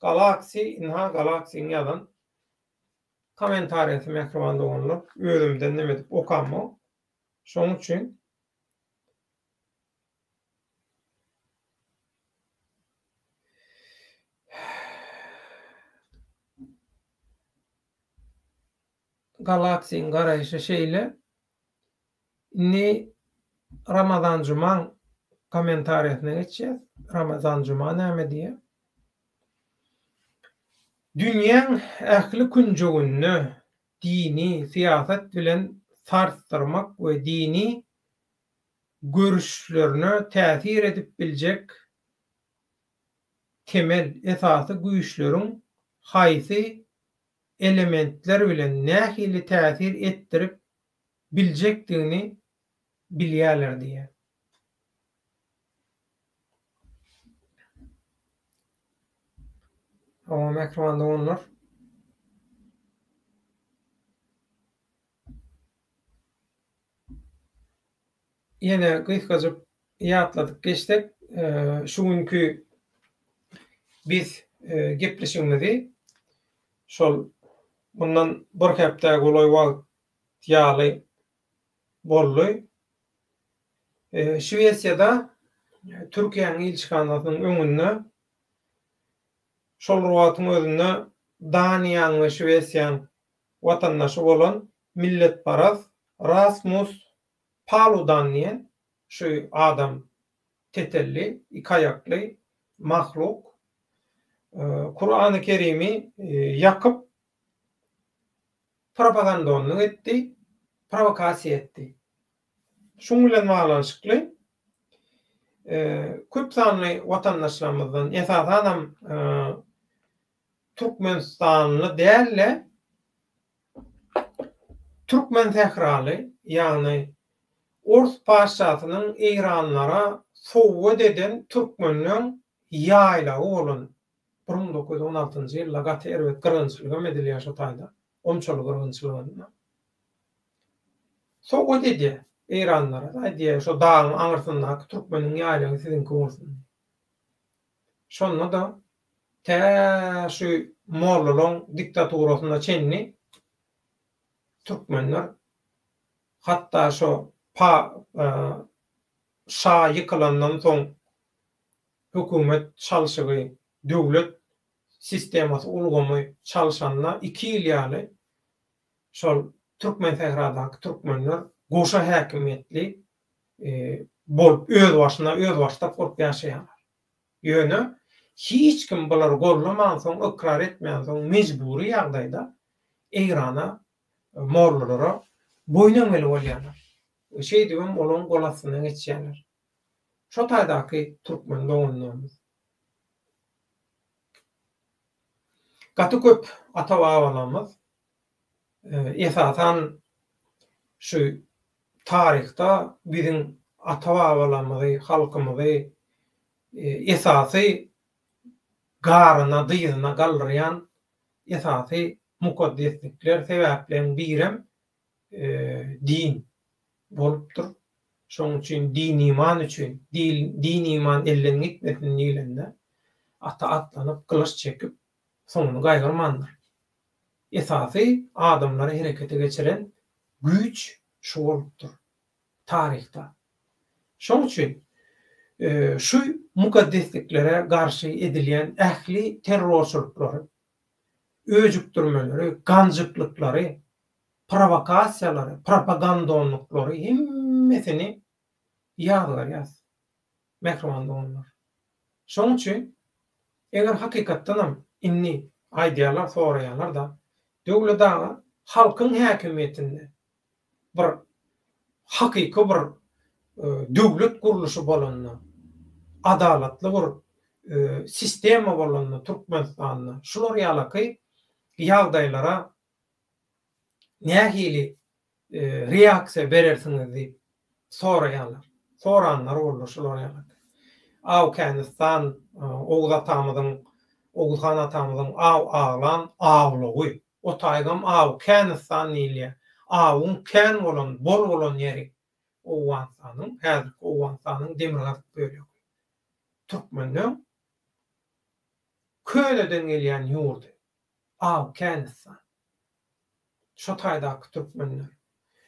Galaxy ynha Galaxyň ýazan kommentariýasy mähriban doganlar özümden neme edip okamok. Şoň üçin Galaxyň garaýşy şeýle. Indi Ramazan Jumaň kommentariýasyna geçýäs. Ramazan Juma näme diýýär? Dünýäň ähli künjeginde dini syýasat bilen sarsdyrmak we dini görüşlerine täsir edip biljek temel, esasy güýçleriň haýsy elementler bilen nähili täsir etdirip biljekdigini bilýärler diýýär. Hawa, mähriban doganlar. Ýene gysgajyk ýatladyp geçsek, şu günki biz gepleşigimizi şol mundan bir hepdä golaý wagt ýaly boldy. Şwesiýada Türkiýäniň ilçihanasynyň öňünde şol bir wagtyň özünde Daniýanyň we Şwesiýanyň watandaşy bolan milletparaz Rasmus Paludan diýen şu adam tetelli, iki aýakly mahluk Kurany Kerimi ýakyp propagandonlyk etdi, prowokasiýa etdi. Şuň bilen baglanyşykly köp sanly watandaşlarymyzdan, esasanam türkmenistanly däl-de, türkmen sähraly, ýagny ors patyşasynyň eýranlara sowgat eden türkmenleň ýaýlagy bolan 1916-njy ýylda gaty erbet gyrgynçylygam edilýär şo taýda, omçaly gyrgynçylygynda. Sowgat edýär eýranlara, aýdýar şo dagyň aňyrsyndaky türkmeniň ýaýlagy siziňki bolsun diýip. Şonda-da tä şu mollalaň diktaturasyna çenli türkmenler hatda şo pa şa ýykylandan soň hökümet çalşygy, döwlet sistemasy ulgamy çalşanda iki ýyl ýaly şol Türkmensähradaky türkmenler goşa häkimiýetli bolup özbaşyna özbaşdak bolup ýaşaýarlar. Ýöne hiç kim bulary gollamansoň, ykrar etmänsoň mejbury ýagdaýda Eýrana mollalara boýun egmeli bolýarlar. We şeýdibem olaryň gol astyna geçýärler. Şo taýdaky türkmen doganlarymyz. Gaty köp ata-babalarymyz esasan şu taryhda biziň ata-babalarymyzy, halkymyzy esasy garyna, dyzyna galdyrýan esasy mukaddeslikler, sebäpleriň birem din bolupdyr. Şonuň üçin din-iman üçin, din-iman elden gitmesin diýlende, ata atlanyp, gylyç çekip, soňuny gaýgyrmandyr. Esasy adamlary herekete geçiren güýç şu bolupdyr taryhda. Şonuň üçin şu mukaddesliklere garşy edilýän ähli terrorçylyklary, öjükdirmeleri, ganjyklyklary, prowokasiýalary, propagandonlyklary hemmesini ýazgarýas, mähriban doganlar. Şonuň üçin, eger hakykatdanam indi aýdýarlar, soraýarlar-da, Döwlet aga, halkyň häkimiýetinde bir hakyky bir döwlet gurluşy bolanda, adalatly bir sistema bolanda Türkmenistanda şular ýalaky ýagdaýlara nähili reaksiýa berersiňiz diýip soraýarlar. Soranlar boldy şular ýaly. Awkänistan Oguz atamyzyň, Oguz han atamyzyň aw aglan awlagy. O taýgam Awkänistan diýilýär. Awuň kän bolan, bol bolan ýeri. Owganystanyň, häzirki Owganystanyň demirgazyk bölegi. Türkmenleň köneden gelýän ýurdy. Awkänistan. Şo taýdaky türkmenler.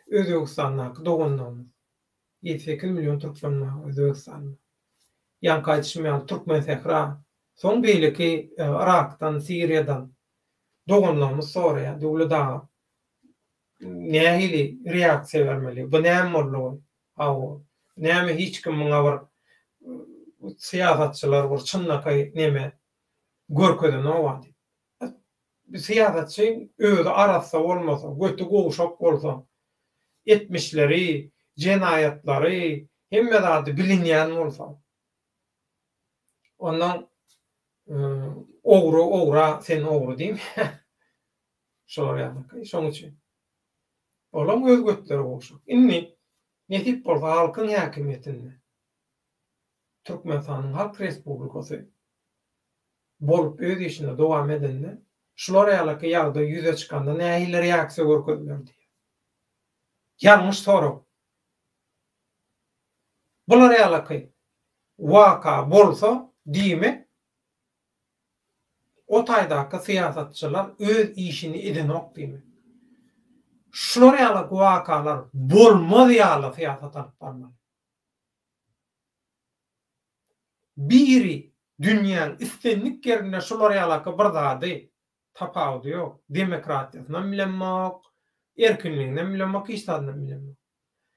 Özbegistandaky doganlarymyz. Ýedi-sekiz million türkmen bar Özbegistanda. Ýaňky aýdyşym ýaly Türkmensähra, soň beýleki Yrakdan, Siriýadan doganlarymyz soraýar, Döwlet aga. Nähili reaksiýa bermeli? Bu näme boldugy? Hawa. Näme hiç kim muňa bir syýasatçylar bir çynlakaý neme görkezenok-a diýip. Syýasatçy özi arassa bolmasa, göti gowşak bolsa, etmişleri, jenaýatlary, hemme zady bilinýän bolsa, ondan ogry ogra sen ogry diýmeýär. Şolar ýaly. Şonuň üçin. Olaň öz götleri gowşak. Indi nesip bolsa halkyň häkimiýetinde Türkmenistanyň Halk Respublikasy bolup öz işini dowam edende şular ýalyky ýagdaý ýüze çykanda nähili reaksiýa görkeziler diýýär. Ýalňyş sorag. Bular ýalyky waka bolsa diýmek o taýdaky syýasatçylar öz işini edenok diýmek. Şular ýaly wakalar bolmaz ýaly syýasat alyp barmaly. Biri dünýäň islendik ýerinde şular ýalaky bir zady tapawudy ýok. Demokratiýasynam bilemok, erkinliginem bilemok, hiç zadynam bilemok.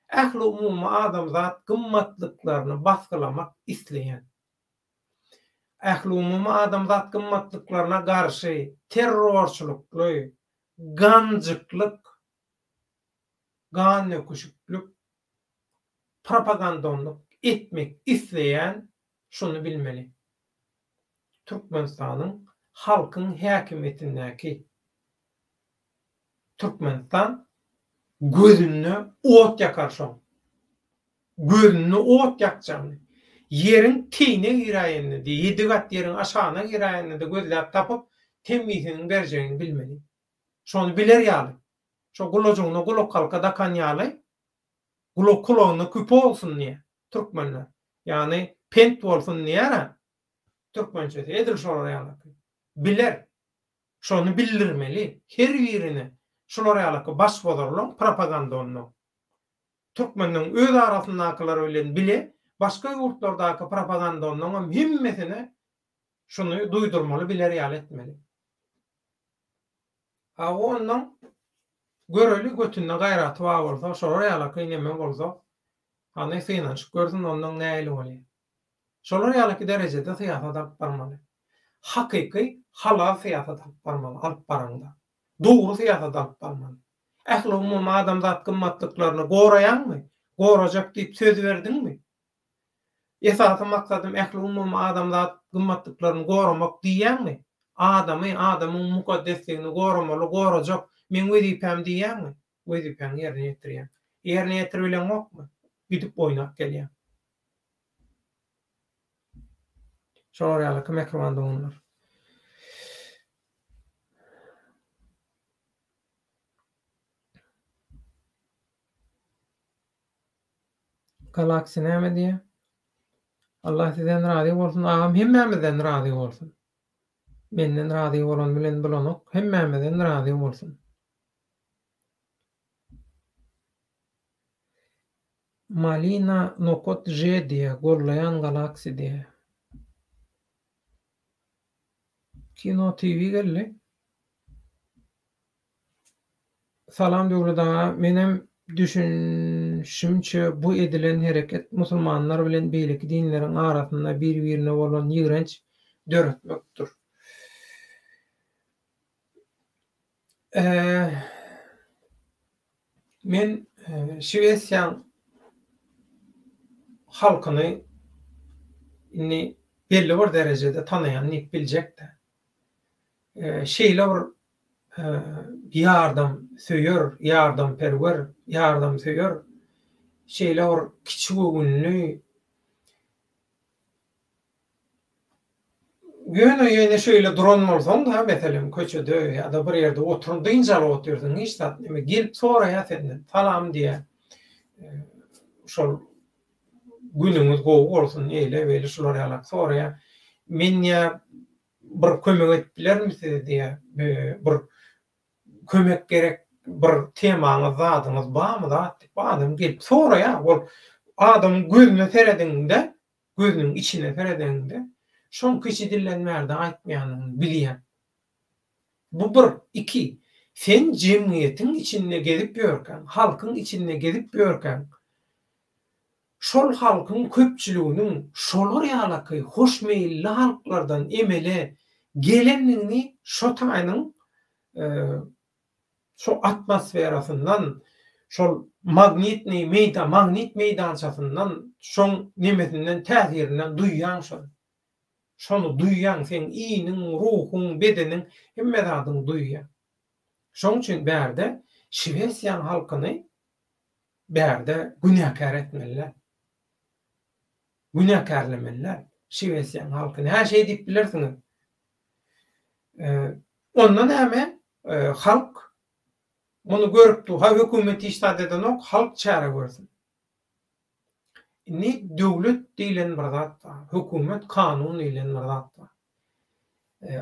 Ähliumumy adamzat gymmatlyklaryny basgylamak isleýän. Ähliumumy adamzat gymmatlyklaryna garşy terrorçylykly, ganjyklyk, gandöküşiklik, propagandonlyk etmek isleýän şuny bilmeli. Türkmenistanyň halkyň häkimiýetindäki Türkmenistan gözünde ot ýakar şoň. Gözünde ot ýakjagyny, ýeriň teýine giräýenini-de, ýedi gat ýeriň aşagyna giräýenini-de gözläp tapyp, temmisiniň berjegini bilmeli. Şony biler ýaly. Şo gulajygyna gulakhalka dakan ýaly, gulak kulagyna küpe bolsun diýýär türkmenler. Ýagny pent bolsun diýýär-ä türkmençesi. Edil şolar ýalyky. Biler. Şony bildirmeli. Her birine şular ýalyky başbozarlaň propagandonda. Türkmeniň öz arasyndakylar bilen bile başga ýurtlardaky propagandonlaňam hemmesine şuny duýdurmaly biler ýaly etmeli. Hawa onnoň göreli götünde gaýraty bar bolsa şolar ýalaky neme bolsa hany synanyşyp görsün onnoň nähili bolýar. Şolar ýalaky derejede syýasat alyp barmaly. Hakyky halal syýasat alyp barmaly alyp baraňda. Dogry syýasat alyp barmaly. Ähliumumy adamzat gymmatlyklaryny goraýaňmy? Gorajak diýip söz berdiňmi? Esasy maksadym ähliumumy adamzat gymmatlyklaryny goramak diýýäňmi? Adamy, adamyň mukaddesligini goramaly, gorajak, meň wezipäm diýýäňmi? Wezipäňi ýerine ýetirýäň. Ýerine ýetiribileňokmy? Gidip oýnap gelýäň. Şolar ýalyky mähriban doganlar. Galaxy näme diýýär? Allah sizden razy bolsun agam hemmämizden razy bolsun. Menden razy bolan bilen bolanok hemmämizden razy bolsun. Malina nokat J diýýär gollaýan Galaxy diýýär. Kino TV geldi. Salam Döwlet aga, menem düşünşimçe bu edilen hereket musulmanlar bilen beýleki dinleriň arasynda bir birine bolan ýigrenç döretmekdir. Men Şwesiýaň halkyny indi belli bir derejede tanaýan diýip biljek-dä. Şeýle bir ýardamsöýer, ýardamperwer, ýardamsöýer, şeýle bir kiçigöwünli, Ýöne ýene şeýle duran bolsaň-da, meselem, köçede ýa-da bir ýerde oturyp dynç alyp otyrsyň, hiç zat neme, gelip soraýar senden, salam diýýär. Şol günüňiz gowy bolsun, eýle-beýle şular ýalak soraýar. Men diýýär, bir kömek edip bilermi size diýýär, bir kömek gerek bir temaňyz zadyňyz barmy zat diýip, adam gelip soraýar. Ol adamyň gözüne serediňde, gözüniň içine seredeniňde, şoň kiçi dilden bärde aýtmaýanyny bilýäň. Bu bir. Iki. Sen jemgyýetiň içinde gezip ýörkäň, halkyň içinde gezip ýörkäň, şol halkyň köpçüliginiň şolar ýalaky hoşmeýilli halklardan emele gelendigini şo taýynyň şo atmosferasyndan, şol magnitnyý meýda, magnit meýdançasyndan, şoň nemesinden, täsirinden duýýaň şony. Şony duýýaň, seň iniň, ruhuň, bedeniň, hemme zadyň duýýar. Şoň üçin bärde Şwesiýaň halkyny bärde günäkär etmeliler. Günäkärlemeliler Şwesiýaň halkyny. Hä şeý diýip bilersiňiz. Onda näme? Halk muny görüp dur. Ha hökümet hiç zat edenok, halk çäre görsün. Indi döwlet diýlen bir zat bar, hökümet, kanun diýlen bir zat bar.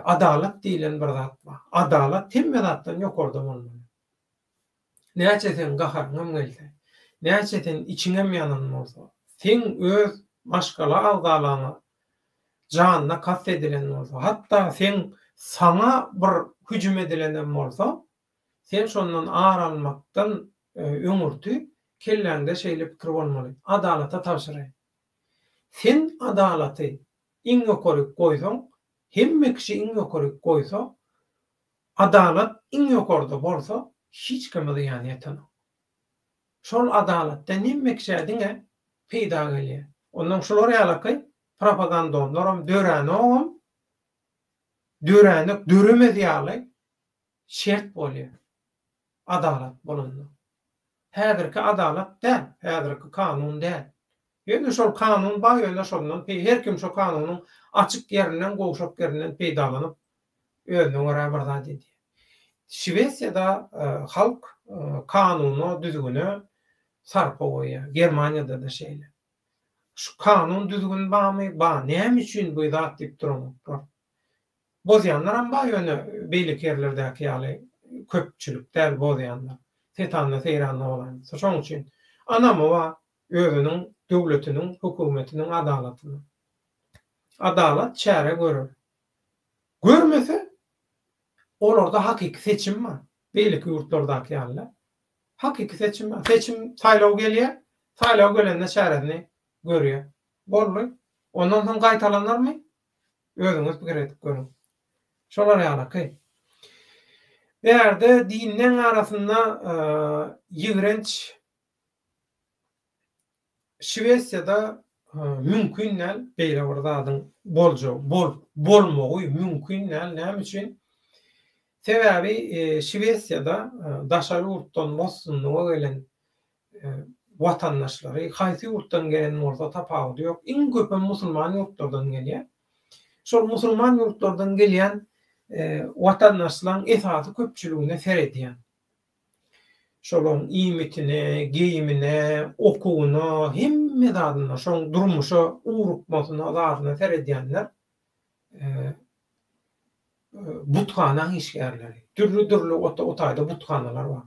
Adalat diýlen bir zat bar. Adalat hemme zatdan ýokarda bolmaly. Näçe seň gaharyňam gelse, näçe sen içiňem ýanan bolsa, seň öz maşgala agzalaňa janyna kast edilen bolsa, hatda seň saňa bir hüjüm edilenem bolsa, Sen şondan ar almakdan öňürti kelläňde şeýle pikir bolmaly, Adalata tabşyraýyn. Sen adalaty iň ýokaryk goýsaň, hemme kişi iň ýokaryk goýsa, adalat iň ýokarda bolsa, hiç kime zyýan ýetenok. Şol adalatdan hemme kişä diňe peýda gelýär. Onnoň şular ýalaky propagandonlaram döränogam, döränok, döremez ýaly şert bolýar. Adalat bolanda. Häzirki adalat däl, häzirki kanun däl. Ýöne şol kanun bar, ýöne şondan her kim şo kanunyň açyk ýerinden, gowşak ýerinden peýdalanyp, özüne görä bir zat edýär. Şwesiýada halk kanuna, düzgüne sarpa goýýar. Germaniýada-da şeýle. Şu kanun, düzgün barmy? Bar. Näme üçin bu zat diýip duranoklar. Bozýanlaram bar ýöne beýleki ýerlerdäki ýaly köpçülik däl bozýanlar. Setanda seýranda bolaýmasa. Şoň üçin ynamy bar özüniň döwletiniň hökümetiniň adalatyna. Adalat çäre görer. Görmese olarda hakyky seçim bar. Beýleki ýurtlardaky ýaly däl. Hakyky seçim bar. Seçim saýlaw gelýär. Saýlaw gelende çäresini görýär. Boldy. Ondan soň gaýtalanarmy? Özüňiz pikir edip görüň. Şolar ýalaky. Bärde dinleň arasynda ýigrenç Şwesiýada mümkin däl beýle bir zadyň boljagy, bolup bolmagy mümkin däl. Näme üçin? Sebäbi Şwesiýada daşary ýurtdan bosgunlyga gelen watandaşlary haýsy ýurtdan gelen bolsa tapawudy ýok. Iň köpem musulman ýurtlardan gelýär. Şol musulman ýurtlardan gelýän watandaşlaryň esasy köpçüligine seredýän. Şolaryň iýmitine, geýimine, okuwyna, hemme zadyna, şoň durmuşa ugrukmasyna, zadyna seredýänler buthanaň işgärleri. Dürli-dürli o taýda buthanalar bar.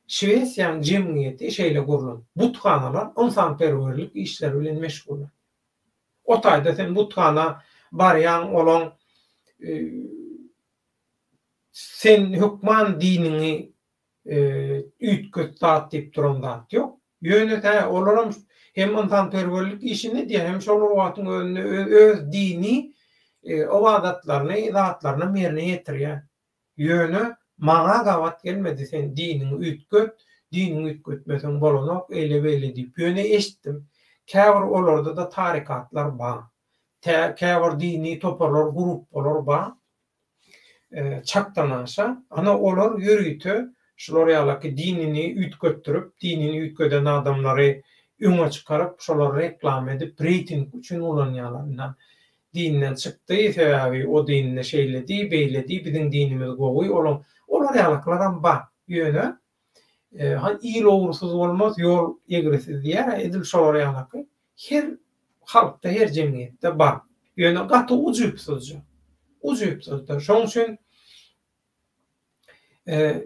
Şwesiýanyň jemgyýeti şeýle gurlan. Buthanalar ynsanperwerlik işleri bilen meşgullanýar. O taýda sen buthana barýaň, olaň sen hökman diniňi üýtget zat diýip duran zat ýok. Ýöne hä olaram hem ynsanperwerlik işini edýär, hem şol bir wagtyň özünde öz dini ybadatlaryny, zatlarynam ýerine ýetirýär. Ýöne maňa gabat gelmedi sen diniňi üýtget, diniňi üýtgetmeseň bolanok eýle-beýle diýip. Ýöne eşitdim. Käbir olarda-da tarikatlar bar. Käbir dini toparlar, gruppalar bar. Çakdanaşa, ana olar ýörite şular ýalaky dinini üýtgetdirip, dinini üýtgeden adamlary öňe çykaryp, şolary reklama edip, reýting üçin ulanýarlar. Ynha, dinden çykdy, sebäbi o dinde şeýledi, beýledi, biziň dinimiz gowy, olaň, olar ýalakylaram bar. Ýöne, han il ogrusyz bolmaz, ýol egrisiz diýýär-ä, edil şolar ýalaky her halkda, her jemgyýetde bar. Ýöne gaty ujypsyzja. Ujypsyzdyr. Şonuň üçin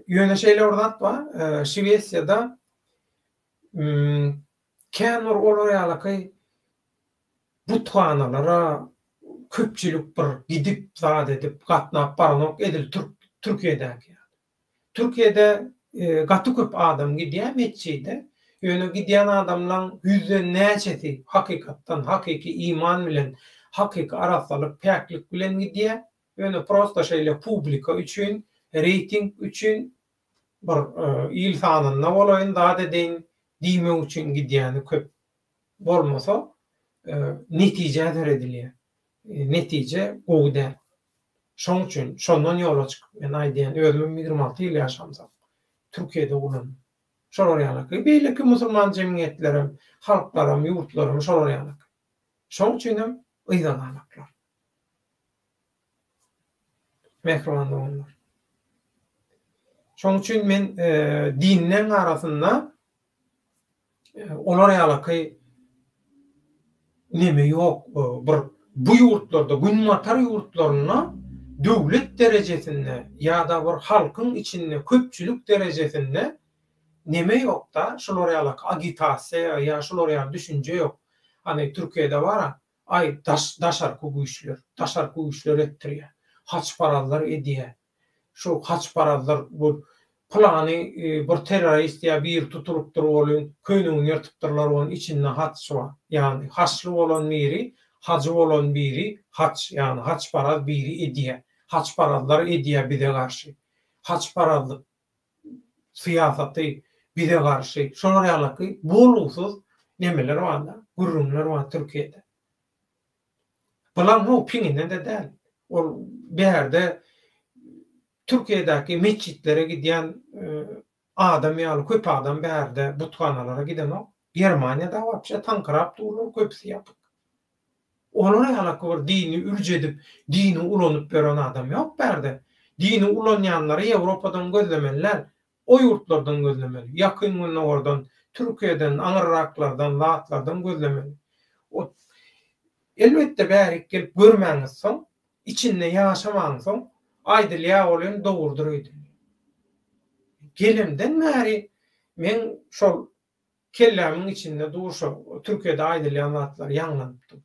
ýöne şeýle bir zat bar, Şwesiýada kän bir olar ýalaky buthanalara köpçülik bir gidip, zat edip, gatnap baranok, edil türk Türkiýedäki ýaly. Türkiýede gaty köp adam gidýär metjide, ýöne gidýän adamlaň ýüzden näçesi hakykatdan, hakyky iman bilen, hakyky arassalyk, päklik bilen gidýär. Ýöne prosta şeýle publika üçin, reýting üçin bir il sanynda bolaýyn, zat edeýin diýmek üçin gidýäni köp. Bolmasa netijä seredilýär. Netije gowy däl. Şoň üçin, şondan ýola çykyp men aýdýan, özümem 26 ýyl ýaşamsoň, Türkiýede ulandym. Şolar ýalyky. Beýleki musulman jemgyýetlerem, halklaram, ýurtlaram şolar ýalyky. Şoň üçinem yza galaklar. Mähriban doganlar. Şoň üçin men dinleň arasynda olar ýalaky neme ýok bir bu ýurtlarda günbatar ýurtlarynda döwlet derejesinde ýa-da bir halkyň içinde köpçülik derejesinde neme ýokda şular ýalaky agitasiýa ýa şular ýaly düşünje ýok. Hany Türkiýede bara aý daş daşarky güýçler daşarky güýçler etdirýär haçparazlar edýär Şu haçparazlar bu pylany bir terrorist ýa biri tutulypdyr welin köýnegini ýyrtypdyrlar onuň içinde haç bar. Ýagny haçly bolan biri hajy bolan biri haç ýagny haçparaz biri edýä. Haçparazlar edýä bize garşy. Haçparazlyk syýasaty bize garşy. Şolar ýalaky bolgusyz nemeler barda gürrüňler bar Türkiýede. Bulam ho piňine-de däl. Ol bärde Türkiýedäki metjitlere gidýän adam ýaly köp adam bärde buthanalara gidenok. Germaniýada wapşe taňkyrap durlar, köpüsi ýapyk. Olar ýalaky bir dini ürç edip, dini ulanyp ýören adam ýok bärde. Dini ulanýanlary Ýewropadan gözlemeli däl. O ýurtlardan gözlemeli. Ýakyn Gündogardan, Türkiýeden, aňyrraklardan, zatlardan gözlemeli. O elbetde bärik gelip görmäňizsoň, içinde ýaşamaňsoň, aýdylýar welin dogrudyr öýdülýär. Gelemden bäri meň şol kellämiň içinde dur şo Türkiýede aýdylýan zatlar ýaňlanyp dur.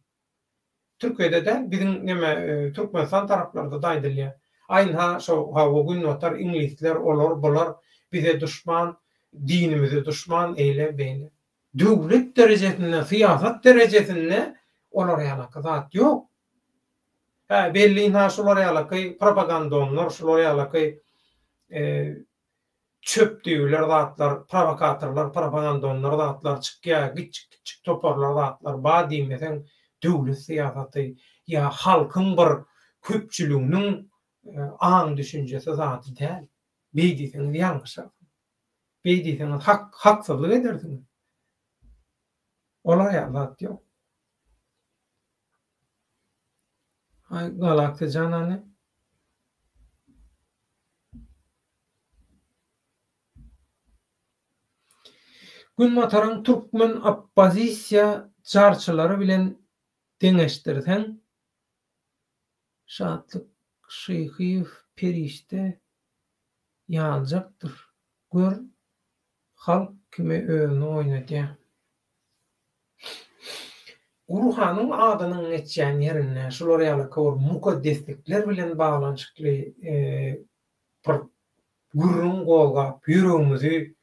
Türkiýede däl, biziň neme Türkmenistan taraplarda-da aýdylýar. Aý ynha şo hawa günbatar iňlisler olar bular bize duşman, dinimize duşman eýle beýle. Döwlet derejesinde, syýasat derejesinde olar ýalaky zat ýok. Hä belli ynha şular ýalaky propagandonlar, şular ýalaky çöp düýbiler zatlar, prowokatorlar, propagandonlar zatlar çykýar, kiçjik-kiçjik toparlar zatlar bar diýmeseň, döwlet syýasaty ýa halkyň bir köpçüliginiň aň-düşünjesi zady däl. Beý diýseňiz ýalňyşarsyňyz. Beý diýseňiz hak, haksyzlyk edersiňiz. Olar ýaly zat ýok. Aý, Galaksiýa jan hany? Günbataryň türkmen oppozisiýa jarçylary bilen deňeşdirseň, Şatlyk Şyhyýew perişde ýaljakdyr. Gör, halk kime özüni oýnadýar. Gurhanyň adynyň geçýän ýerinde şular ýaly bir mukaddeslikler bilen baglanyşykly bir gürrüň gozgap, ýüregimizi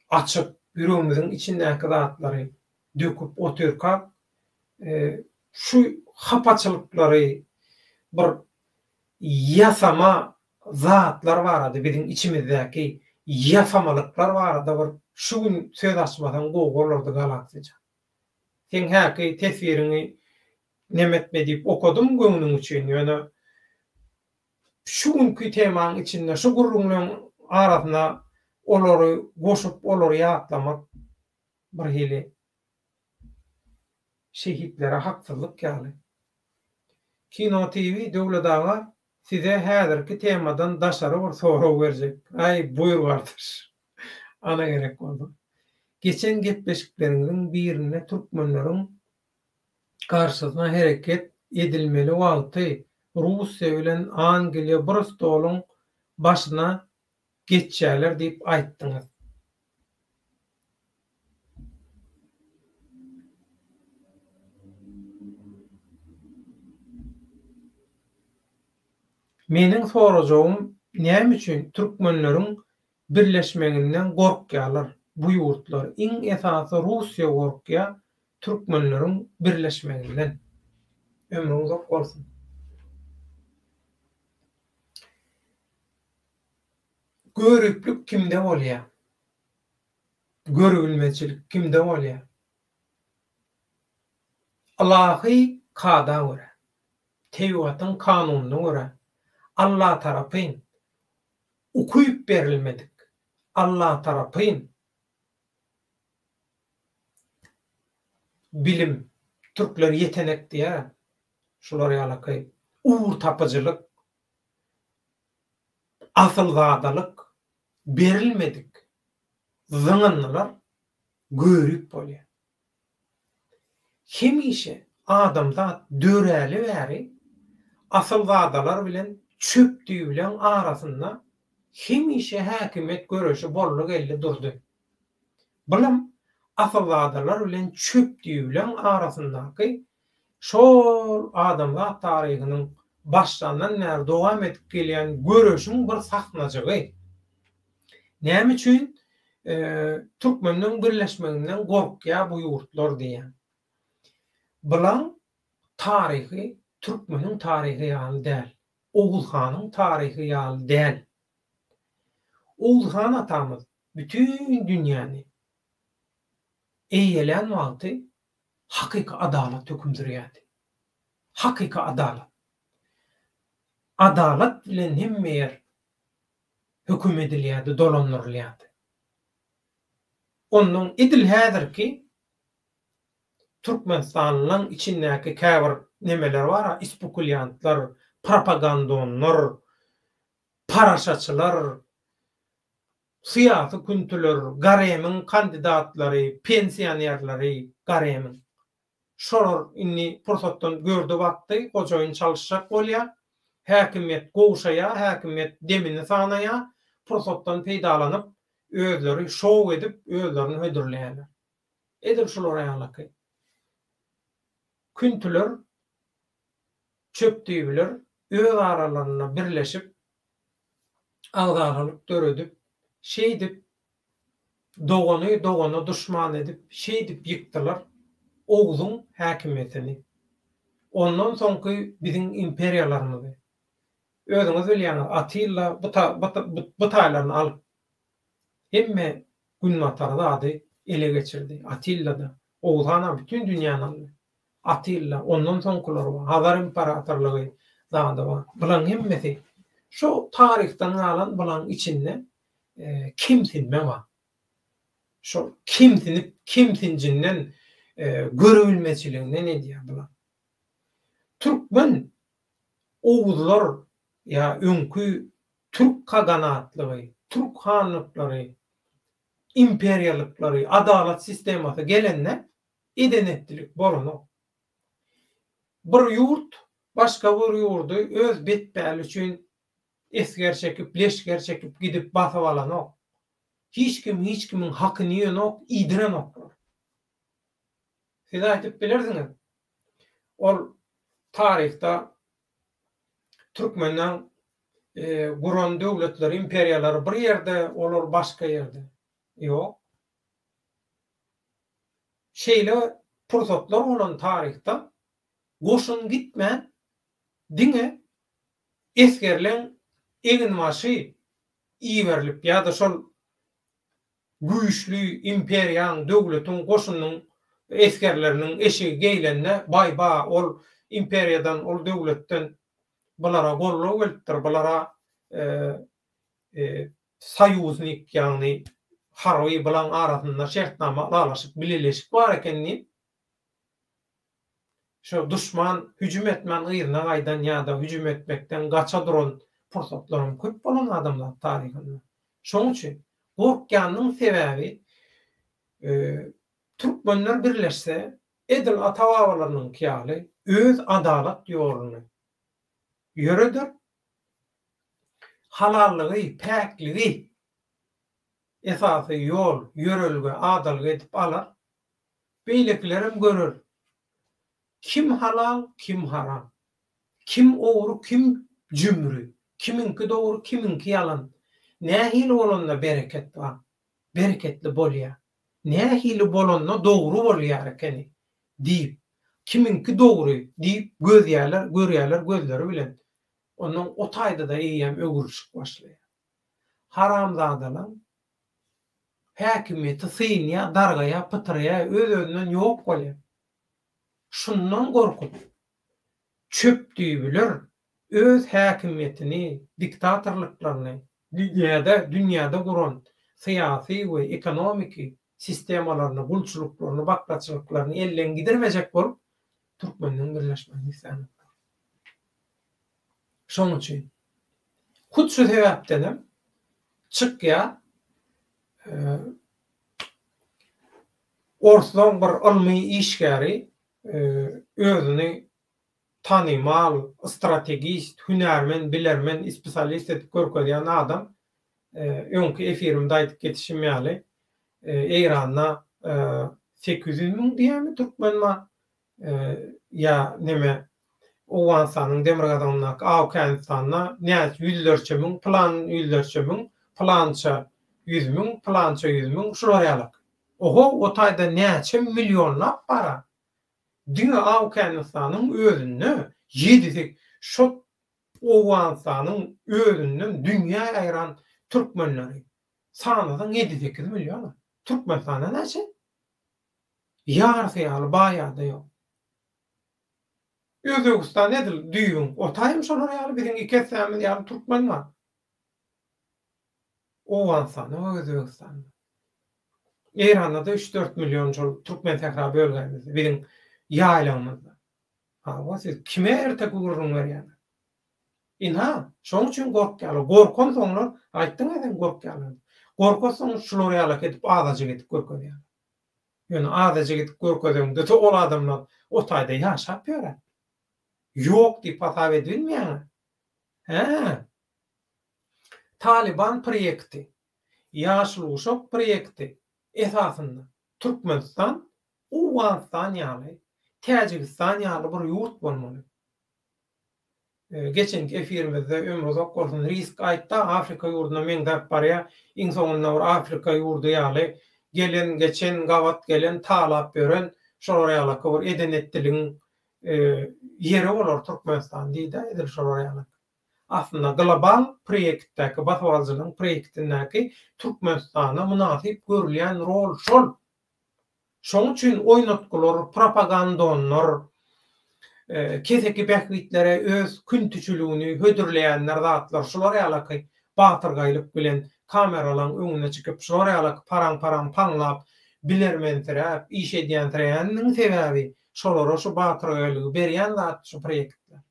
açyp, ýüregimiziň içindäki zatlary döküp otyrkak, şu hapaçylyklary bir ýasama zatlar barada, biziň içimizdäki ýasamalyklar barada bir şu gün söz açmasaň gowy bolardy Galaksijan. Seň häki teswiriňi nemetme diýip okadym göwnüň üçin, ýöne şu günki temaň içinde şu gürrüňleň arasyna olary goşup olary ýatlamak birhili şehitlere haksyzlyk ýaly. Kino TV Döwlet aga size häzirki temadan daşary bir sorag berjek. Aý buýur gardaş. Ana gerek bolsa. Geçen gepleşikleriňiziň birinde türkmenleriň garşysyna hereket edilmeli wagty Russiýa bilen Angliýa bir stoluň başyna geçýärler diýip aýtdyňyz. Meniň sorajagym näme üçin türkmenleriň. birleşmeginden gorkýarlar bu ýurtlar iň esasy Russiýa gorkýar türkmenleriň birleşmeginden. Ömrüň uzak bolsun. Göriplik kimde bolýar? Görübilmezçilik kimde bolýar? Ylahy kada görä, tebigatyň kanunyna görä, Allatarapyn ukyp berilmedik, Allatarapyn bilim, türkler ýetenek diýýär, şular ýalaky ugur tapyjylyk, asylzadalyk berilmedik zyňyndylar görip bolýar. Hemişe adamzat döräli bäri asylzadalar bilen çöp düýbleň arasynda hemişe häkimiýet göreşi boldy geldi durdy. Bulam asylzadalar bilen çöp düýbleň arasyndaky şol adamzat taryhynyň başlandan bäri dowam edip gelýän göreşiň bir sahnajygy. Näme üçin türkmenleň birleşmeginden gorkýar bu ýurtlar diýýän. Bulaň taryhy türkmeniň taryhy ýaly däl. Oguz hanyň taryhy ýaly däl. Oguz han atamyz bütin dünýäni eýelän wagty hakyky adalat höküm sürýärdi. Hakyky adalat. Adalat bilen hemme ýer höküm edilýärdi, dolandyrylýardy. Onnoň edil häzirki türkmenistanlylaň içindäki käbir nemeler bar-a, ispukulýantlar, propagandonlar, paraşaçylar, syýasy küntüler, garemiň kandidatlary, pensionerleri garemiň. Şolar indi pursatdan gördi bakdy, hojaýyn çalyşjak bolýar. Häkimiýet gowşaýar, häkimiýet demini sanaýar. Pursatdan peýdalanyp, özleri şou edip, özlerini hödürleýärler. Edil şular ýalyky. Küntüler, çöpdüýbiler öz aralarynda birleşip, agzalalyk döredip, şeýdip, Dogany dogana duşman edip, şeýdip ýykdylar Ogzuň häkimiýetini. Ondan soňky biziň imperiýalarymyzy. Özüňiz bilýäňiz, Atilla bu bu taýlaryny alyp, hemme günbatary zady ele geçirdi. Atilla-da, Oguz hanam bütin dünýäni aldy. Atilla, ondan soňkular bar, Hazar imperatorlygy zady bar. Bulaň hemmesi şo taryhdan galan bulaň içinde kemsinme bar. Şol kemsinip, kemsinjinden, görübilmezçiliginden edýär bular. Türkmen, oguzlar ýa öňki türk kaganatlygy, türk hanlyklary, imperiýalyklary, adalat sistemasy gelende eden-etdilik bolanok. Bir ýurt başga bir ýurdy öz betpäli üçin esger çekip, leşger çekip gidip basyp alanok. Hiç kim hiç kimiň hakyny iýenok, iýdirenoklar. Siz aýdyp bilersiňiz, ol taryhda türkmenleň guran döwletleri, imperiýalary bir ýerde, olar başga ýerde. Ýok. Şeýle pursatlar bolan taryhda goşun gitmän, diňe esgerleň eginbaşy iberilip ýa-da şol güýçli imperiýaň, döwletiň goşunynyň esgerleriniň eşigi geýlende, baý-ba, ol imperiýadan, ol döwletden bulara goldaw gelipdir, bulara soýuznik, ýagny harby bulaň arasynda şertnama, ylalaşyk, bileleşik bar eken diýip, Şo duşman hüjüm etmän yzyna gaýdan ýa-da hüjüm etmekden gaça duran pursatlaram köp bolan adamzat taryhynda. Şoň üçin gorkýanynyň sebäbi türkmenler birleşse edil ata-babalarynyňky ýaly öz adalat ýoluny ýöreder, halallygy, päkligi esasy ýol, ýörelge, adalga edip alar. Beýlekilerem görer. Kim halal, kim haram. Kim ogry, kim jümri. Kimiňki dogry, kimiňki ýalan. Nähili bolanda bereket bar, bereketli bolýar, nähili bolanda dogry bolýar ekeni diýip, kimiňki dogry diýip gözýärler, görýärler gözleri bilen. Onnoň o taýda-da eýýäm öwrülişik başlaýar. Haramzadalaň häkimiýeti synýar, dargaýar, pytraýar, öz-özünden ýok bolýar. Şundan gorkup, çöpdüýbiler öz häkimiýetini, diktatorlyklaryny dünýäde dünýäde guran syýasy we ekonomiki sistemalaryny, gulçulyklaryny, baklaçylyklaryny elden gidirmejek bolup, türkmenden birleşmegini islänoklar. Şonuň üçin, hut şu sebäpdenem çykýar orslaň bir ylmy işgäri özüni tanymal strategist, hünärmen, bilermen, ispesialist edip görkezýän adam, öňki efirimde aýdyp geçişim ýaly, Eýranda 800 müň diýýärmi türkmen bar, ýa neme Owganystanyň demirgazygyndaky Awganystanda näçe ýüzlerçe müň, pylan ýüzlerçe müň, pylança ýüz müň, pylança ýüz müň, şular ýalak. Oho, o taýda näçe millionlap bar-a. Diňe Awganystanyň özünde ýedisi şo Owganystanyň özünden dünýä ýaýran türkmenleri sanasaň ýedi-sekiz million-a. Türkmenistanda näçe? Ýarysy ýaly baýada ýok. Özbegistan edil düýbüň o taýam şolar ýaly biziň iki essämiz ýaly türkmen bar. Owganystanda we Özbegistanda. Eýranda-da üç-dört million şol türkmen sähra bölgämizde, biziň ýaýlagymyzda. Hawa, siz kime erteki gürrüň berýäňiz? Ynha, şoň üçin gorkýarlar. Gorkansoňlar, aýtdyň-a sen gorkýarlar diýip. Gorkasoň şular ýalak edip azajyk edip görkezýärler. Ýöne azajyk edip görkezeňde-de ol adamlar o taýda ýaşap ýör-ä. Ýok diýip hasap edibilmeýäň-ä. Hä. Talyban proýekti, Ýaşyl guşak proýekti esasynda Türkmenistan Owganystan ýaly, Täjigistan ýaly bir ýurt bolmaly. Geçenki efirimizde ömri uzak bolsun Risk aýtda Afrika ýurduna meňzäp barýa iň soňunda bir Afrika ýurdy ýaly gelen geçen gabat gelen talap ýören şolar ýalaky bir eden etdiligiň ýeri bolar Türkmenistan diýdä edil şolar ýaly. Aslynda global proýektdäki basybalyjylygyň proýektindäki Türkmenistana mynasyp görülýän rol şol. Şoň üçin oýnatgylar, propagandonlar, keseki bähbitlere öz küntüçiligini hödürleýänler zatlar şular ýalaky batyrgaýlyk bilen kameralaň öňüne çykyp şular ýalaky paraň-paraň paňlap bilermensiräp iş edýänsireýäniniň sebäbi şolara şu batyrgaýlygy berýän zat şu proýektler.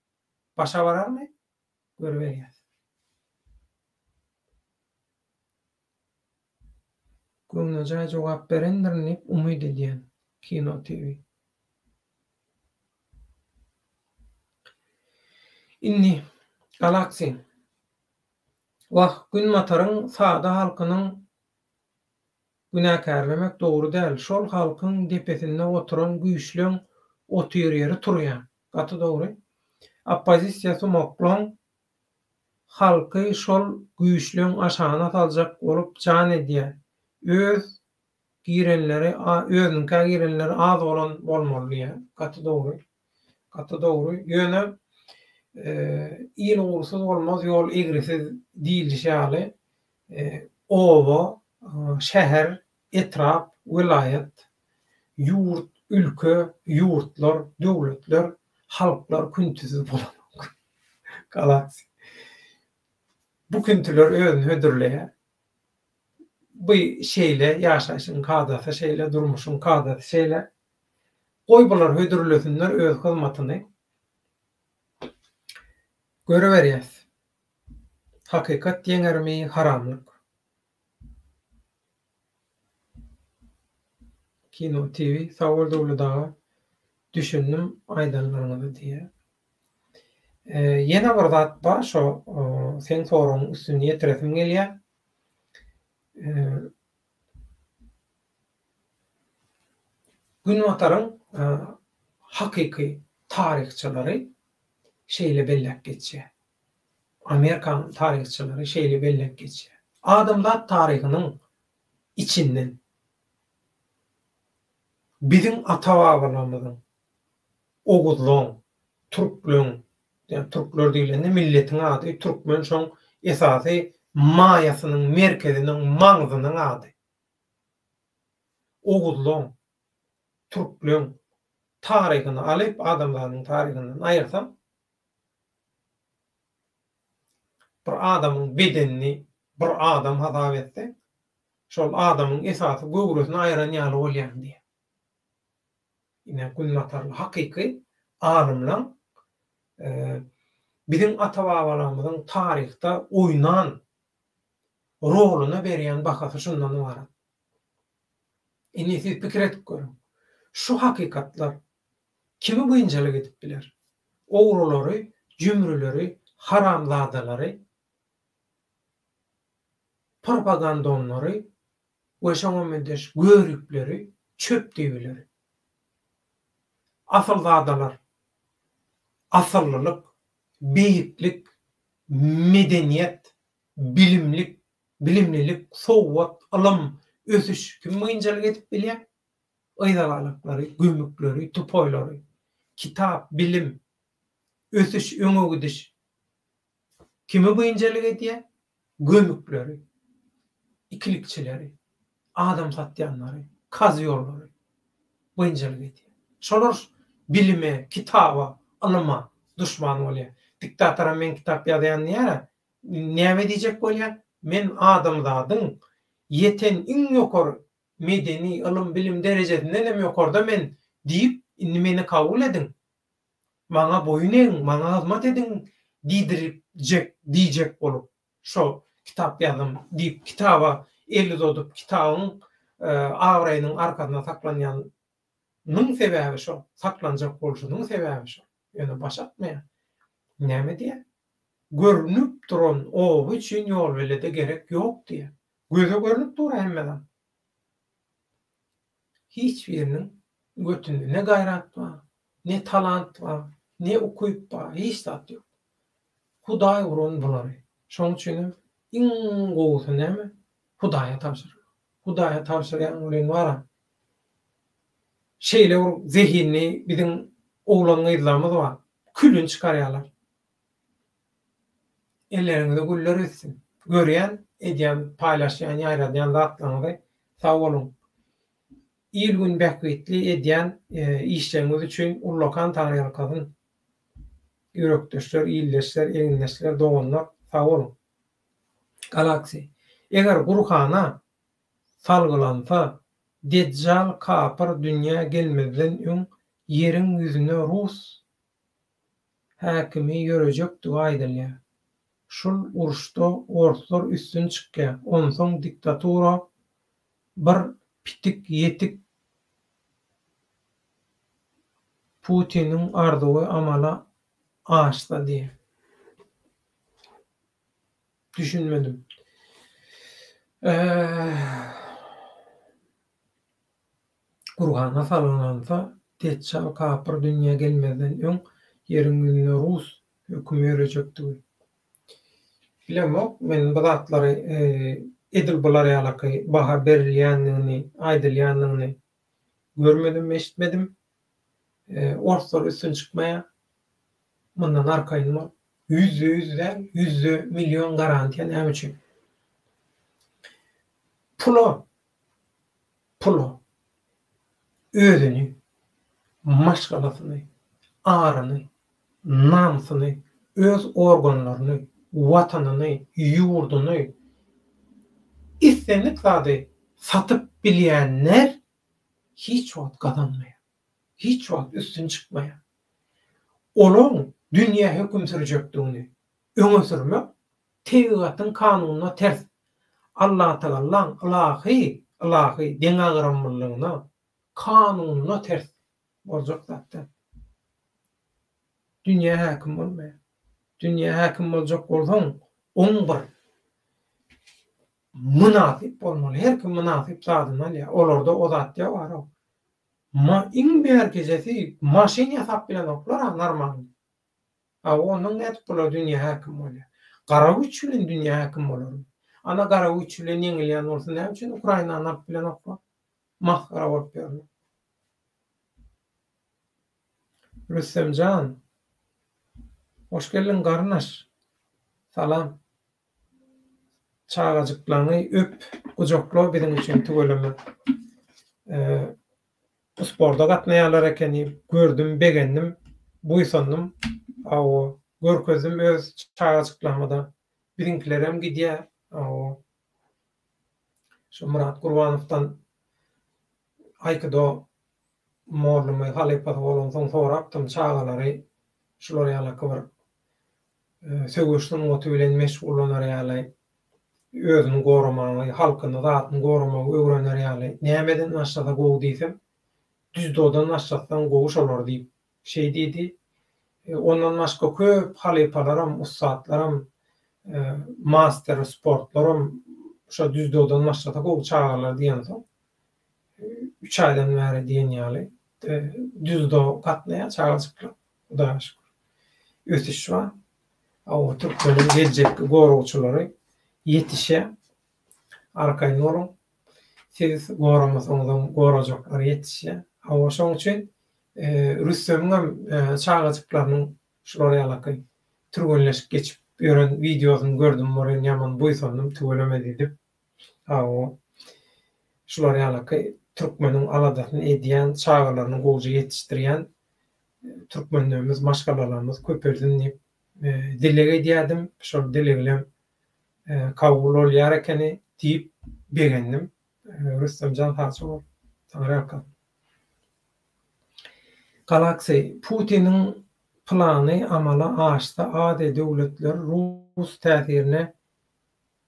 Başa bararmy? Görüberýäs. Göwnejaý jogap berendirin diýip umyt edýän. Kino TV. Indi Galaxy. Wah, Günbataryň sada halkynyň günäkärlemek dogry däl. Şol halkyň depesinde oturan güýçleň otyrýeri turýa. Gaty dogry. Oppozisiýa sumaklaň Halky şol güýçleň aşagyna saljak bolup jan edýä. Öz girenleri özüniňkä girenleri az bolan bolmaly diýýä. Gaty dogry. Gaty dogry. Ýöne il ugursyz bolmaz, ýol egrisiz diýilişi ýaly oba, şäher, etrap, welaýat, ýurt, ülke, ýurtlar, döwletler, halklar küntüsiz bolanok. Galaxy. Bu küntüler özüni hödürleýär. Bu şeýle ýaşaýşyň kadasy şeýle, durmuşyň kadasy şeýle. Goý bular hödürlesinler öz hyzmatyny. Görüberýäs. Hakykat ýeňermi, haramlyk? Kino TV sag bol Döwlet aga düşündim aýdanlaryňyza diýýär. Ýene bir zat bar şo seň soragyň üstüni ýetiresim gelýär. Günbataryň hakyky taryhçylary şeýle belläp geçýär. Amerikanyň taryhçylary şeýle belläp geçýär. Adamzat taryhynyň içinden biziň ata-babalarymyzyň, oguzlaň, türkleň, ýa türkler diýlende milletiň ady, türkmen şoň esasy maýasynyň, merkeziniň, maňzynyň ady. Oguzlaň, türkleň taryhyny alyp, adamzadyň taryhyndan aýyrsaň, bir adamyň bedenini bir adam hasap etseň, şol adamyň esasy göwresini aýyran ýaly bolýaň diýýär. Ine, günbatarly hakyky alymlaň biziň ata-babalarymyzyň taryhda oýnan roluna berýän bahasy şundan ybarat. Indi siz pikir edip görüň. Şu hakykatlar kimi biynjalyk edip biler? Ogrulary, jümrüleri, haramzadalary, propagandonlary we şoňa meňzeş göripleri, çöp düýbileri. Asylzadalar, asyllylyk, beýiklik, medeniýet, bilimlik, bilimlilik, sowat, ylym, ösüş kim biynjalyk edip bilýär? Yzalalaklary, gömükleri, tupoýlary. Kitap, bilim, ösüş, öňe gidiş kimi biynjalyk edýär? Gömükleri, ikilikçileri, adam satýanlary, kozýollary biynjalyk edýär. Şolar bilime, kitaba, ylyma duşman bolýar. Diktatoram men kitap ýazýan diýýär-ä, Näme diýjek bolýan? Men adamzadyň ýeten iň ýokary medeni, ylym-bilim derejesinden hem ýokarda men diýip, indi meni kabul ediň, maňa boýun egiň, maňa hyzmat ediň diýdirjek, diýjek bolup, şo kitap ýazdym diýip, kitaba el uzadyp, kitabyň abraýynyň arkasynda saklanýanyň sebäbi şo, saklanjak bolşunyň sebäbi şo. Ýöne başartmaýar. Näme diýýär? Görnüp duran oba üçin ýolbelede gerek ýok diýýär. Göze görnüp dur-a hemme zat. Hiç biriniň götünde ne gaýrat bar, ne talant bar, ne ukyp bar, hiç zat ýok. Hudaý uran bulary. Şonuň üçinem iň gowusy näme? Hudaýa tabşyrmak. Hudaýa tabşyrýaň welin bar-a, şeýle bir zehinli biziň oglan-gyzlarymyz bar, külüni çykarýarlar. Elleriňize güller bitsin. Görýän, edýän, paýlaşýan, ýaýradýan zatlaryňyzy sag boluň. Il-gün bähbitli edýän işleriňiz üçin ullakan taňryýalkasyn. Ýürekdeşler, ildeşler, egindeşler, doganlar sag boluň. Galaxy. Eger Gurhana salgylansa, Dejjal kapyr dünýä gelmezden öň ýeriň ýüzüne rus häkimi ýörejekdigi aýdylýar. Şul uruşda orslar üstün çykýar, onsoň diktatura bir pitik ýetik Putiniň arzuwy amala aşsa diýýär. Düşünmedim. Gurhana salgylansa, Deçjal kapyr dünýä gelmezden öň ýeriň ýüzünde rus hökümi ýörejekdigi. Bilemok, men bu zatlary edil bular ýalaky baha berilýändigini, aýdylýandygyny görmedim, eşitmedim. Orslar üstün çykmaýar. Mundan arkaýyn bol. 100% däl, ýüzde million garantiýa näme üçin? Pula pula özüni, maşgalasyny, aryny, namysyny, öz organlaryny, watanyny, ýurduny, islendik zady satyp bilýänler hiç wagt gazanmaýar. Hiç wagt üstün çykmaýar. Olaň dünýä höküm sürjekdigini öňe sürmek tebigatyň kanunyna ters. Allatagallaň ylahy, ylahy deňagramlylygyna, kanunyna ters boljak zat däl. Dünýä häkim bolmaýar. Dünýä häkim boljak bolsaň, oň bir mynasyp bolmaly. Her kim mynasyp zadyny alýar. Olarda o zat ýok araw. Ma iň bärkijesi maşyn ýasap bilenoklar-a normalny. A ondan nädip bular dünýä häkim bolýar? Gara güýç bilen dünýä häkim bolarmy? Ana gara güýç bilen ýeňilýän bolsa näme üçin Ukrainany alyp bilenoklar? Masgara bolup ýörler. Rüstemjan. Hoş geldiň garyndaş. Salam. Çagajyklaňy öp, gujakla biziň üçin tüweleme. Sporda gatnaýarlar ekeni, gördüm, begendim, buýsandym. Hawa, görkezdim öz çagajyklaryma-da. Biziňkilerem gidýär. Hawa. Şu Myrat Gurbanowdan aýkido mollumy, halypasy bolansoň sorapdym, çagalary şular ýalaky bir söweş sungaty bilen meşgullanar ýaly, özüni goramagy, halkyny, zatyny goramagy öwrener ýaly nämeden başlasa gowy diýsem, dzýudodan başlatsaň gowy şolar diýip şeý diýdi. Ondan başga köp halypalaram, ussatlaram, master sportlaram şo dzýudodan başlasa gowy çagalar diýensoň, üç aýdan bäri diýen ýaly dzýudo gatnaýar çagajyklar. Hudaýa şükür. Ösüş bar. Hawa, türkmeniň geljekki goragçylary ýetişýär. Arkaýyn boluň. Siz goramasaňyzam gorajaklar ýetişýär. Hawa, şoň üçin Rüstemiňem çagajyklarynyň şular ýalaky türgenleşik geçip ýören wideosyny gördüm welin ýaman buýsandym, tüweleme diýdim. Hawa, şular ýalaky türkmeniň aladasyny edýän, çagalaryny gowja ýetişdirýän türkmenlerimiz, maşgalalarymyz köpelsin diýip dileg edýärdim. Şol dileglem kabul bolýar ekeni diýip begendim. Rüstemjan sagja bol. Taňryýalkasyn. Galaxy, Putiniň plany amala aşsa Aziýa döwletleri rus täsirine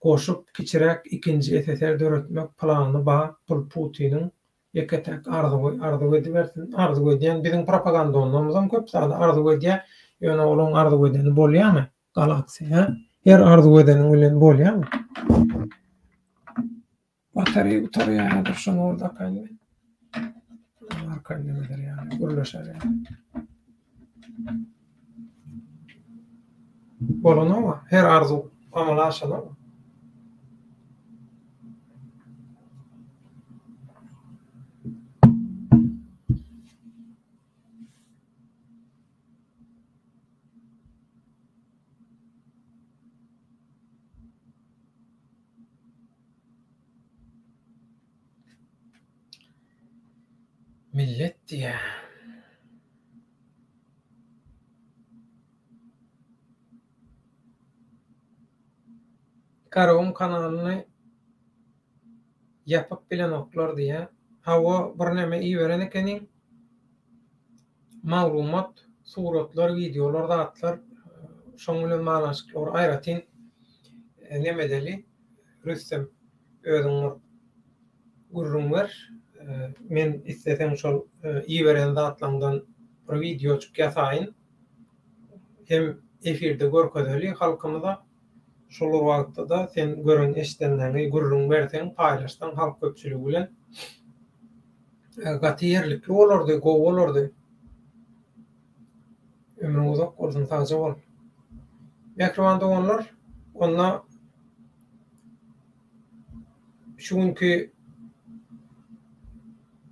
goşup kiçiräk ikinji SSR döretmek plany ba bul Putiniň ýeke täk arzuwy arzuw edibersin arzuw edýän biziň propagandonlarymyzam köp zady arzuw edýä ýöne olaň arzuw edeni bolýamy galaxy hä her arzuw edeniň bilen bolýamy batareý gutarýa häzir şony bir dakaýyn men arkaýyn nemeler ýaly gürleşer ýaly Bolanok-a, her arzuw amala aşanok. Millet diýýä. Garagum kanalyny ýapyp bilenoklar diýýä. Hawa birneme iberen ekeniň. Maglumat, suratlar, wideolar zatlar şoň bilen baglanyşykly bir aýratyn nemedeli Rüstem özüň bir gürrüň ber. Men isleseň şol iberen zatlaňdan bir wideojyk ýasaýyn. Hem efirde görkezeli halkymyza. Şol bir wagtda-da sen gören eşidenleňi gürrüň berseň, paýlaşsaň halk köpçüligi bilen gaty ýerlikli bolardy, gowy bolardy. Ömrüň uzak bolsun, sagja bol. Mähriban doganlar, onda Şu günki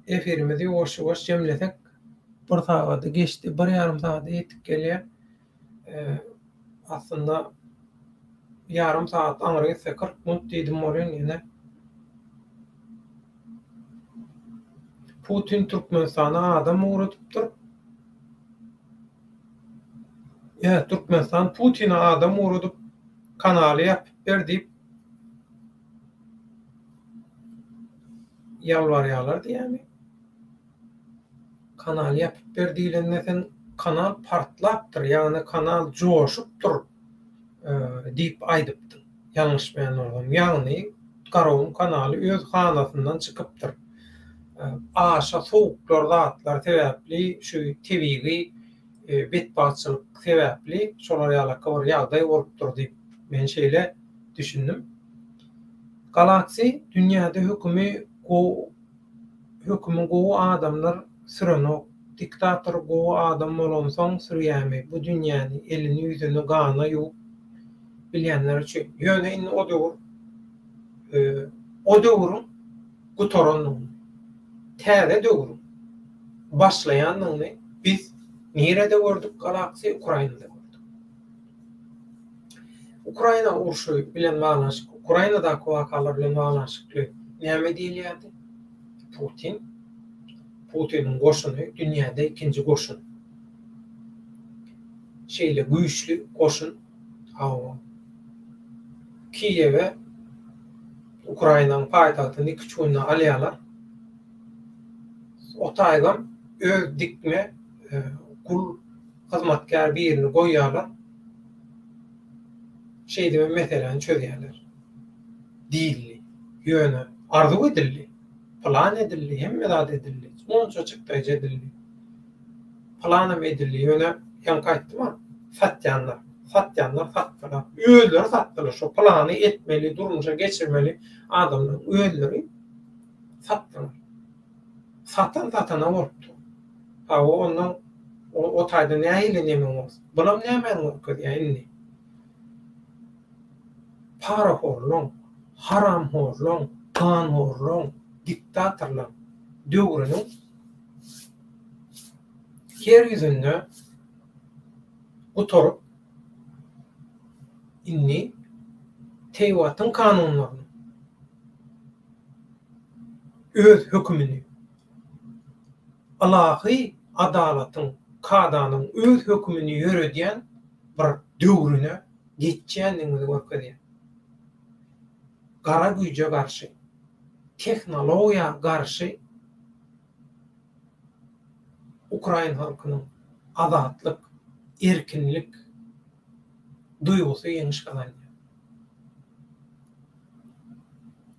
efirimizi ýuwaş-ýuwaş jemlesek, bir sagady geçdi, bir ýarym sagada ýetip gelýär. Aslynda ýarym sagat aňry gitse 40 minut diýdim welin ýene Putin Türkmenistana adam ugradypdyr. Ýa Türkmenistan Putine adam ugradyp kanaly ýapyp ber diýip ýalbarýarlar diýýämi? Kanaly ýapyp ber diýlende sen kanal partlapdyr, ýagny kanal joşupdyr diýip aýdypdyň. Ýalňyşmaýan bolsam, ýagny Garagum kanaly öz hanasyndan çykypdyr. Aşa sowuklar zatlar sebäpli şu tebigy betbagtçylyk sebäpli şolar ýalaky bir ýagdaý bolupdyr diýip men şeýle düşündim. Galaxy dünýäde hökümi hökümi gowy adamlar sürenok. Diktator gowy adam bolansoň sürýämi bu dünýäni elini ýüzüni gana ýuwup bilýänler üçin. Ýöne indi o döwür. o döwrüň gutarandygyny, täze döwrüň başlaýandygyny biz nirede gördük Galaxy Ukrainada gördük. Ukraina urşy bilen baglanyşykly, Ukrainadaky wakalar bilen baglanyşykly näme diýilýärdi? Putin, Putiniň goşuny dünýäde ikinji goşun. Şeýle güýçli goşun hawa. Kiýewe Ukrainanyň paýtagtyny iki-üç günde alýarlar. O taýgam öz dikme gul hyzmatkär birini goýýarlar. Şeýdibem meseläni çözýärler. Diýildi. Ýöne arzuw edildi. Plan edildi, hemme zat edildi. Munça çykdaýjy edildi. Planam edildi. Ýöne ýaňky aýtdym-a, satýanlar, satýanlar satdylar. Özleri satdylar. Şo plany etmeli, durmuşa geçirmeli adamlaryň özleri satdylar. Satan satana bolupdyr. Hawa, ondan o taýda nähili nemeň bolsun. Bulam nämäni görkezýär indi? Parahorlaň, haramhorlaň, ganhorlaň, diktatorlaň döwrüniň ýer ýüzünde gutaryp, indi tebigatyň kanunlaryny, öz hökümini, ylahy adalatyň, kadanyň öz hökümini ýöredýän bir döwrüne geçýändigimizi görkezýär. Gara güýje garşy, tehnologiýa garşy ukrain halkynyň azatlyk, erkinlik duýgusy ýeňiş gazanýar.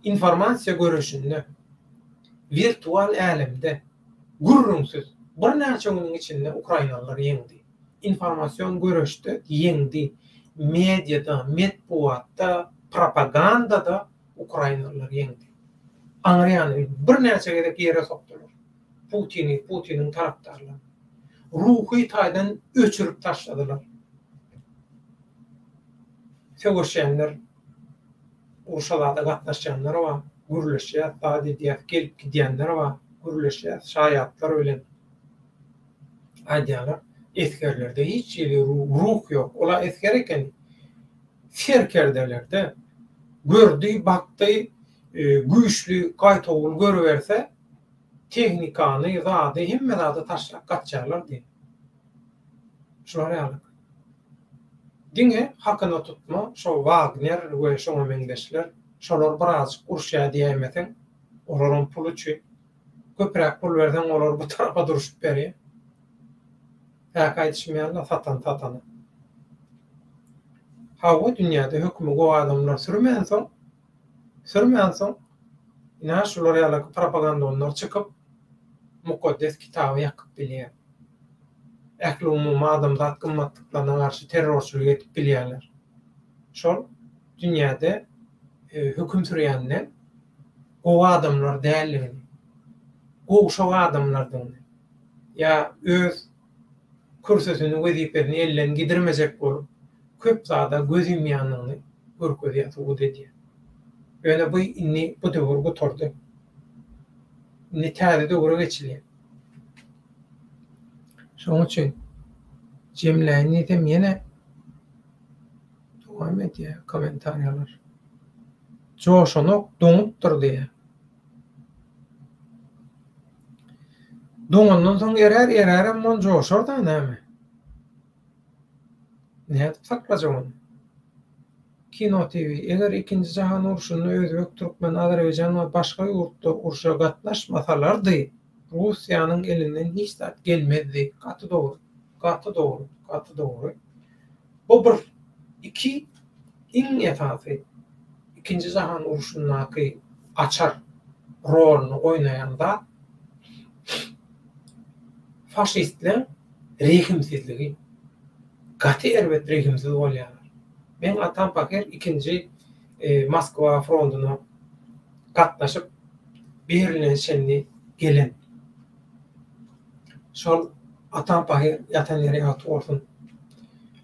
Informasiýa göreşinde, wirtual älemde gürrüňsiz birnäçe günüň içinde ukrainalylar ýeňdi. Informasion göreşde ýeňdi. Mediada, metbugatda, propagandada ukrainalylar ýeňdi. Aňry ýany birnäçe gezek ýere sokdular. Putini, Putiniň tarapdarlaryny. Ruhy taýdan öçürip taşladylar. Söweşýänler, urşa zada gatnaşýanlar bar, gürleşýäs, zat edýäs, gelip gidýänler bar, gürleşýäs şaýatlar bilen. Aýdýarlar, esgerlerde hiç hili ruh ýok. Ola esger ekeni. Serkerdelerde gördi, bakdy, güýçli gaýtawul görüberse, tehnikany, zady, hemme zady taşlap gaçýarlar diýip. Şular ýaly. Diňe hakyna tutma şo Wagner we şoňa meňzeşler, şolar birazjyk uruşýar diýäýmeseň, olaram pul üçin. Köpräk pul berseň olar bu tarapa duruşyp berýär. Häki aýdyşym ýaly satan satana. Hawa dünýäde hökümi gowy adamlar sürmänsoň, sürmänsoň, ine şular ýaly propagandonlar çykyp mukaddes kitaby ýakyp bilýär. Ähliumumy adamzat gymmatlyklaryna garşy terrorçylyk edip bilýärler. Şol dünýäde höküm sürýänler gowy adamlar däldigini, gowşak adamlardygyny ýa öz kürsüsini, wezipesini elden gidirmejek bolup köp zada göz ýumýandygyny görkezýär, subut edýär. Ýöne bu indi bu döwür gutardy. Indi täze döwre geçilýär. Şonuň üçin jemläýin diýsem ýene dowam edýär kommentariýalar. Joşanok doňupdyr diýýär. Doňandan soň erär, erärem on joşar-da näme. Nädip saklajak ony? Kino TV, Eger Ikinji jahan urşunda özbek, türkmen, azerbaýjan we başga ýurtlar urşa gatnaşmasalardy, Russiýanyň elinden hiç zat gelmezdi. Gaty dogry. Gaty dogry. Gaty dogry. Bu bir. Iki, iň esasy Ikinji jahan urşundaky açar roluny oýnaýan zat faşistleň rehimsizligi. Gaty erbet rehimsiz bolýarlar. Meň atam pahyr ikinji Moskwa frontuna gatnaşyp Berline çenli gelen. Şol atam pahyr ýatan ýeri ýagty bolsun.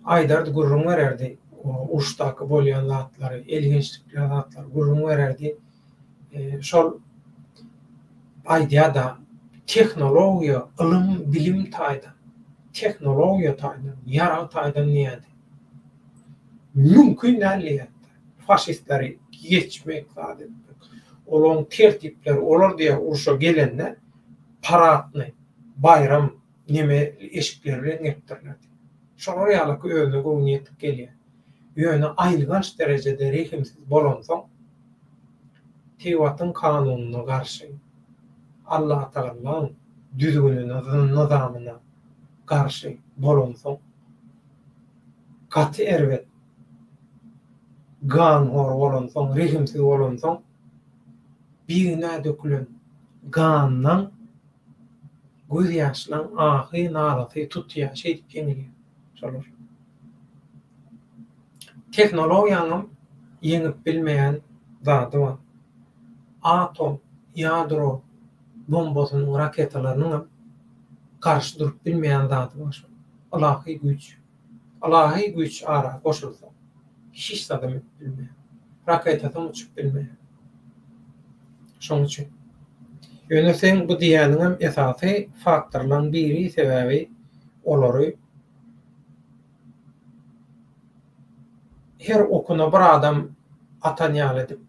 Aýdardy, gürrüň bererdi. Uruşdaky bolýan zatlary, elhençlikler zatlary gürrüň bererdi. Şol aýdýar-da, tehnologiýa, ylym, bilim taýdan, tehnologiýa taýdan, ýarag taýdan diýýärdi. Mümkin däl diýýärdi. Faşistleri geçmek, zat etmek. Olaryň tertipleri, olar diýýär urşa gelende paradnyý, baýram neme eşikleri bilen gelipdirler diýýär. Şolar ýalyky özüne göwni ýetip gelýär. Ýöne aýylganç derejede rehimsiz bolansoň, tebigatyň kanunyna garşy, Allatagallaň düzgünine, nyzamyna garşy bolansoň, gaty erbet ganhor bolansoň, rehimsiz bolansoň, bigünä dökülen gandan gözýaşlaň ahy-nalasy tutýar, şeýdip ýeňilýär şolar. Tehnologiýaňam ýeňip bilmeýän zady bar. Atom, ýadro bombasynyň, raketalarynyňam garşy durup bilmeýän zady bar şol. Ylahy güýç. Ylahy güýç ara goşulsa, hiç zadam edip bilmeýär. Raketasam uçup bilmeýär. Şoň üçin. Ýöne seň bu diýýäniňem esasy faktorlaň biri, sebäbi olary her okuna bir adam atan ýaly edip,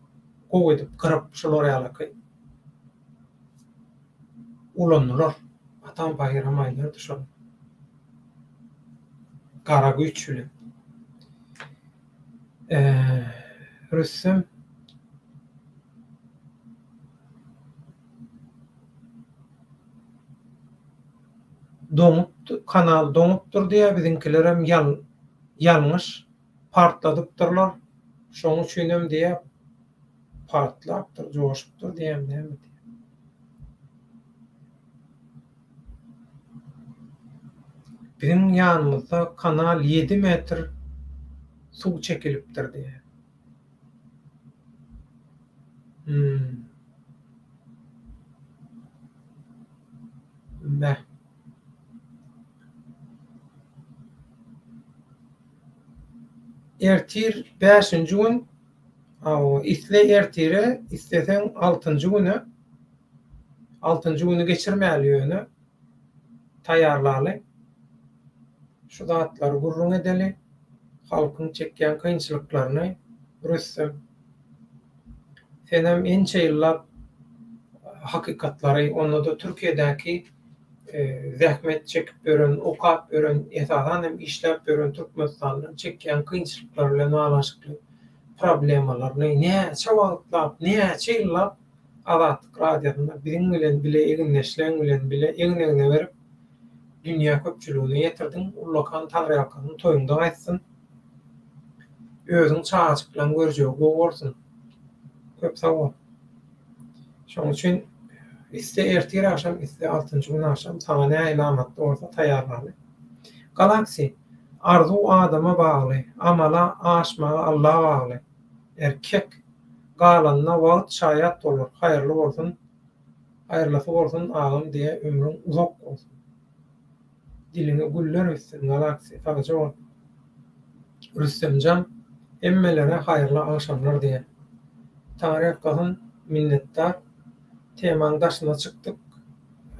gowy edip gyryp şular ýalaky ulandylar. Atam pahyram aýdardy şony. Gara güýç bilen. Rüstem Doňup kanal doňupdyr diýýär biziňkilerem ýalňyş partladypdyrlar şoň üçinem diýýär partlapdyr joşupdyr diýýärmi näme diýýär. Biziň ýanymyzda kanal ýedi metr suw çekilipdir diýýär. Hmm. Beh. Ertir bäşinji gün, hawa, isle ertire, isleseň altynjy güne, altynjy güni geçirmäli ýöne, taýýarlaly. Şu zatlary gürrüň edeli, halkyň çekýän kynçylyklaryny, Rüstem. Senem ençe ýyllap hakykatlary, onda-da Türkiýedäki zähmet çekip ýören, okap ýören, esasan hem işläp ýören türkmenistanlylaryň çekýän kynçylyklary bilen baglanyşykly problemalaryny näçe wagtlap, näçe ýyllap Azatlyk Radiosynda biziň bilen bile, egindeşleň bilen bile egin-egne berip, dünýä köpçüligine ýetirdiň. Ullakan Taňryýalkasyn toýuňda gaýtsyn. Özüň çagajyklaň görjegi gowy bolsun. Köp sag bol. Şoň üçin isle ertir agşam, isle altynjy gün agşam saňa nähili amatly bolsa taýýarlaly. Galaxy, arzuw adama bagly, amala aşmagy Alla bagly. Erkek, galanyna wagt şaýat bolar, haýyrly bolsun, haýyrlysy bolsun agam diýä ömrüň uzak bolsun. Diliňe güller bitsin Galaxy, sagja bol. Rüstemjan hemmelere haýyrly agşamlar diýä. Taňryýalkasyn minnetdar. Temaň daşyna çykdyk.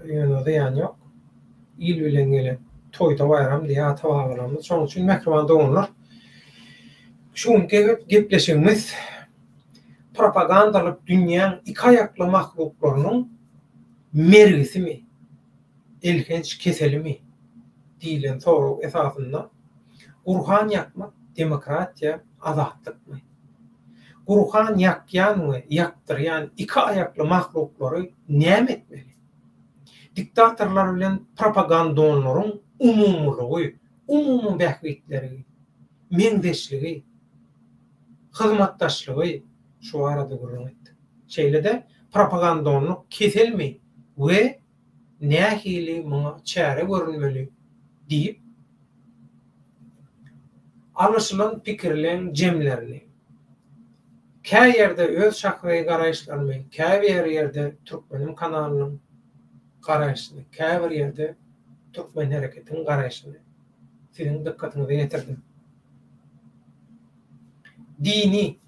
Ýöne zyýany ýok. Il bilen gelen toýda baýram diýýär ata-babalarymyz. Şonuň üçin mähriban doganlar, şu günki gepleşigimiz propagandalyk dünýäň iki aýakly mahluklarynyň mergisimi, elhenç keselimi diýlen sorag esasynda Gurhan ýakmak demokratiýa, azatlykmy? Gurhan ýakýan we ýakdyrýan iki aýakly mahluklary näme etmeli? Diktatorlar bilen propagandonlaryň umumylygy, umumy bähbitleri, meňzeşligi, hyzmatdaşlygy şu barada gürrüň etdik. Şeýle-de propagandonlyk keselmi we nähili muňa çäre görülmeli diýip, alyşylan pikirleň jemlerini, kä ýerde öz şahsy garaýyşlarymy, käbir ýerde Türkmenim kanalynyň garaýşyny, käbir ýerde Türkmen hereketiň garaýşyny siziň dykgatyňyza ýetirdim. Dini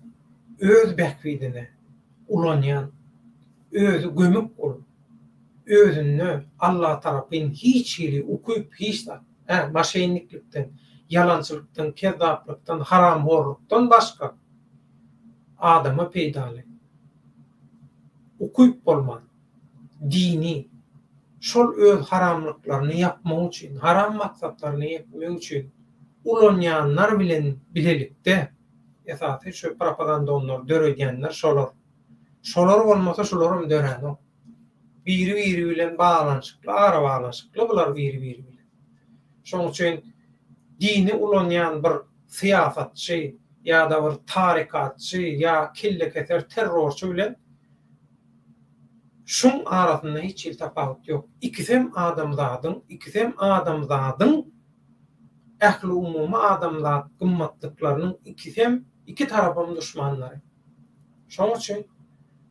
öz bähbidine ulanýan, özi gömük bolup, özünde Allatarapyn hiç hili ukyp hiç zat, hä, maşenniklikden, ýalançylykdan, kezzaplykdan, haramhorlukdan başga adama peýdaly ukyp bolman, dini şol öz haramlyklaryny ýapmak üçin, haram maksatlaryna ýetmek üçin ulanýanlar bilen bilelikde, esasy şu propagandonlary döredýänler şolar. Şolar bolmasa şularam döränok. Biri-biri bilen baglanyşykly, arabaglanyşykly bular biri-biri bilen. Şonuň üçin dini ulanýan bir syýasatçy ýa-da bir tarykatçy ýa kellekeser terrorçy bilen şuň arasynda hiç hili tapawut ýok. Ikisem adamzadyň, ikisem adamzadyň ähliumumy adamzat gymmatlyklarynyň ikisem, iki tarapam duşmanlary. Şonuň üçin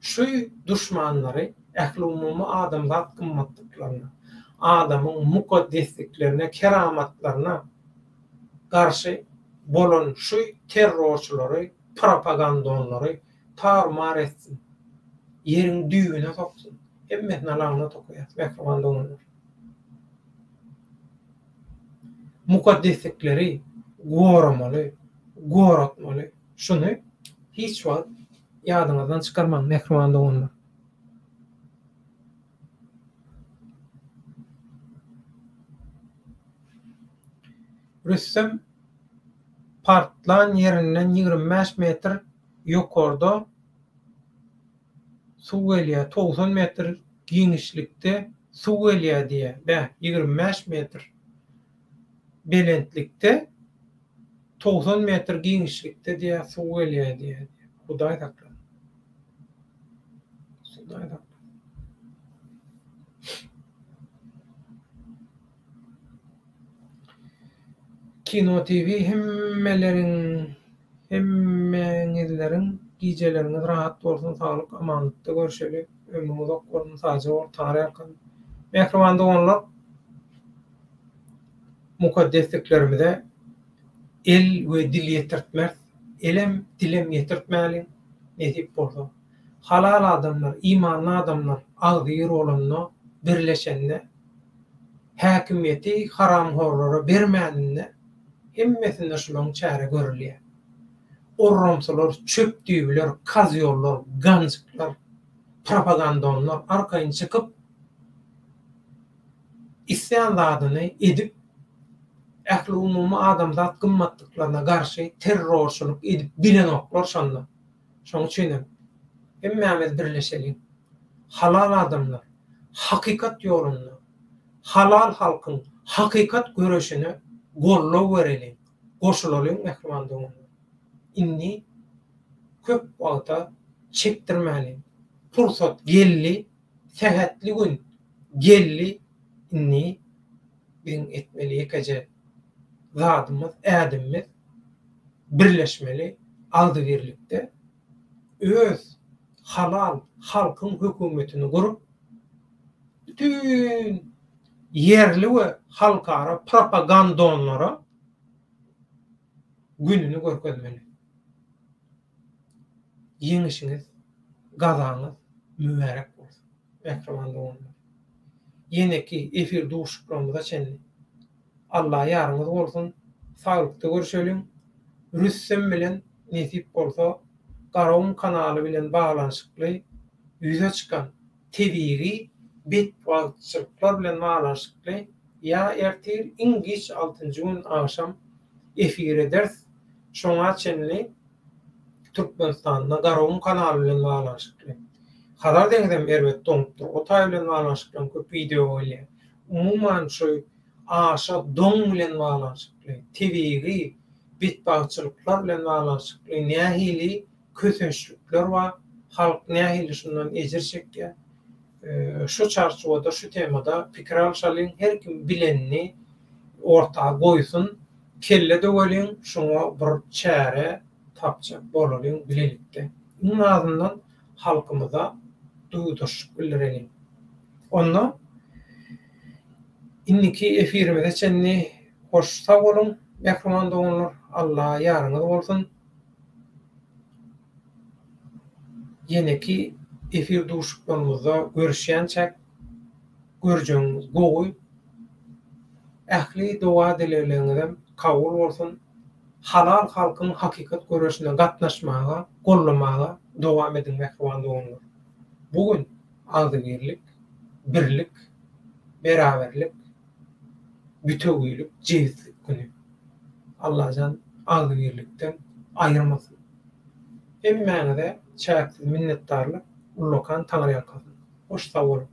şu duşmanlary ähliumumy adamzat gymmatlyklaryna, adamyň mukaddesliklerine, keramatlaryna garşy bolan şu terrorçylary, propagandonlary tar-mar etsin, ýeriň düýbüne soksun. Hemmesine lagnat okaýas, mähriban doganlar. Mukaddeslikleri goramaly, goratmaly. Şuny hiç wagt ýadyňyzdan çykarmaň, mähriban doganlar. Rüstem partlan ýerinden 25 metr ýokarda suw gelýär, 90 metr giňişlikde suw gelýär diýýär. Bäh, 25 metr belentlikde 90 metr giňişlikde diýýär, suw gelýär diýýär. Hudaý saklasyn. Hudaý saklasyn. Kino TV hemmeleriň hemmeňizleriň gijeleriňiz rahat bolsun saglyk amanlykda görşeli ömrüň uzak bolsun sagja bol Taňryýalkasyn Mähriban doganlar mukaddesliklerimize el we dil ýetirtmeris elem dilem ýetirtmäliň nesip bolsa halal adamlar imanly adamlar agzybir bolanda birleşende häkimiýeti haramhorlara bermäninde hemmesinde şulaň çäre görülýär. Orramsylar, çöp düýbiler, kozýollar, ganjyklar, propagandonlar arkaýyn çykyp islän zadyny edip ähliumumy adamzat gymmatlyklaryna garşy terrorçylyk edip bilenoklar şonda. Şonuň üçinem hemmämiz birleşeliň. Halal adamlar hakykat ýolunda, halal halkyň hakykat göreşine goldaw bereliň, goşulalyň mähriban doganlar. Indi köp wagta çekdirmäliň. Pursat geldi, sähetli gün geldi, indi biziň etmeli ýekeje zadymyz, ädimimiz birleşmeli, agzybirlikde öz halal halkyň hökümetini gurup, bütin ýerli we halkara propagandonlara gününi görkezmeli. Ýeňişiňiz, gazaňyz mübärek bolsun, mähriban doganlar! Ýeneki efir duşuşyklarymyza çenli Alla ýaryňyz bolsun, saglykda görşeliň! Rüstem bilen nesip bolsa Garagum kanaly bilen baglanyşykly ýüze çykan tebigy betbagtçylyklar bilen baglanyşykly ýa ertir iň giç altynjy gün agşam efir ederis. Şoňa çenli Türkmenistanda Garagum kanaly bilen baglanyşykly Hazar deňizem erbet doňupdyr. O taý bilen baglanyşykly hem köp wideo gelýär. Umuman şu aşa doň bilen baglanyşykly, tebigy betbagtçylyklar bilen baglanyşykly nähili kösençlikler bar, halk nähili şundan ejir çekýär, şu çarçuwada, şu temada pikir alşalyň, her kim bilenini orta goýsun, kelle döweliň, şuňa bir çäre tapjak bolalyň bilelikde. Iň azyndan halkymyza duýgudaşlyk bildireliň. Onda indiki efirimize çenli hoş sag boluň mähriban doganlar, Alla ýaryňyz bolsun. Ýeneki efir duşuşyklarymyzda görüşýänçäk görjegiňiz gowy. Ähli doga-dilegleriňizem kabul bolsun. Halal halkyň hakykat göreşine gatnaşmaga, goldamaga dowam ediň mähriban doganlar. Bu gün agzybirlik, birlik, beraberlik, bütewilik, jebislik güni. Allajan agzybirlikden aýyrmasyn. Hemmäňize çäksiz minnetdarlyk, ullakan Taňryýalkasyn. Hoş sag boluň.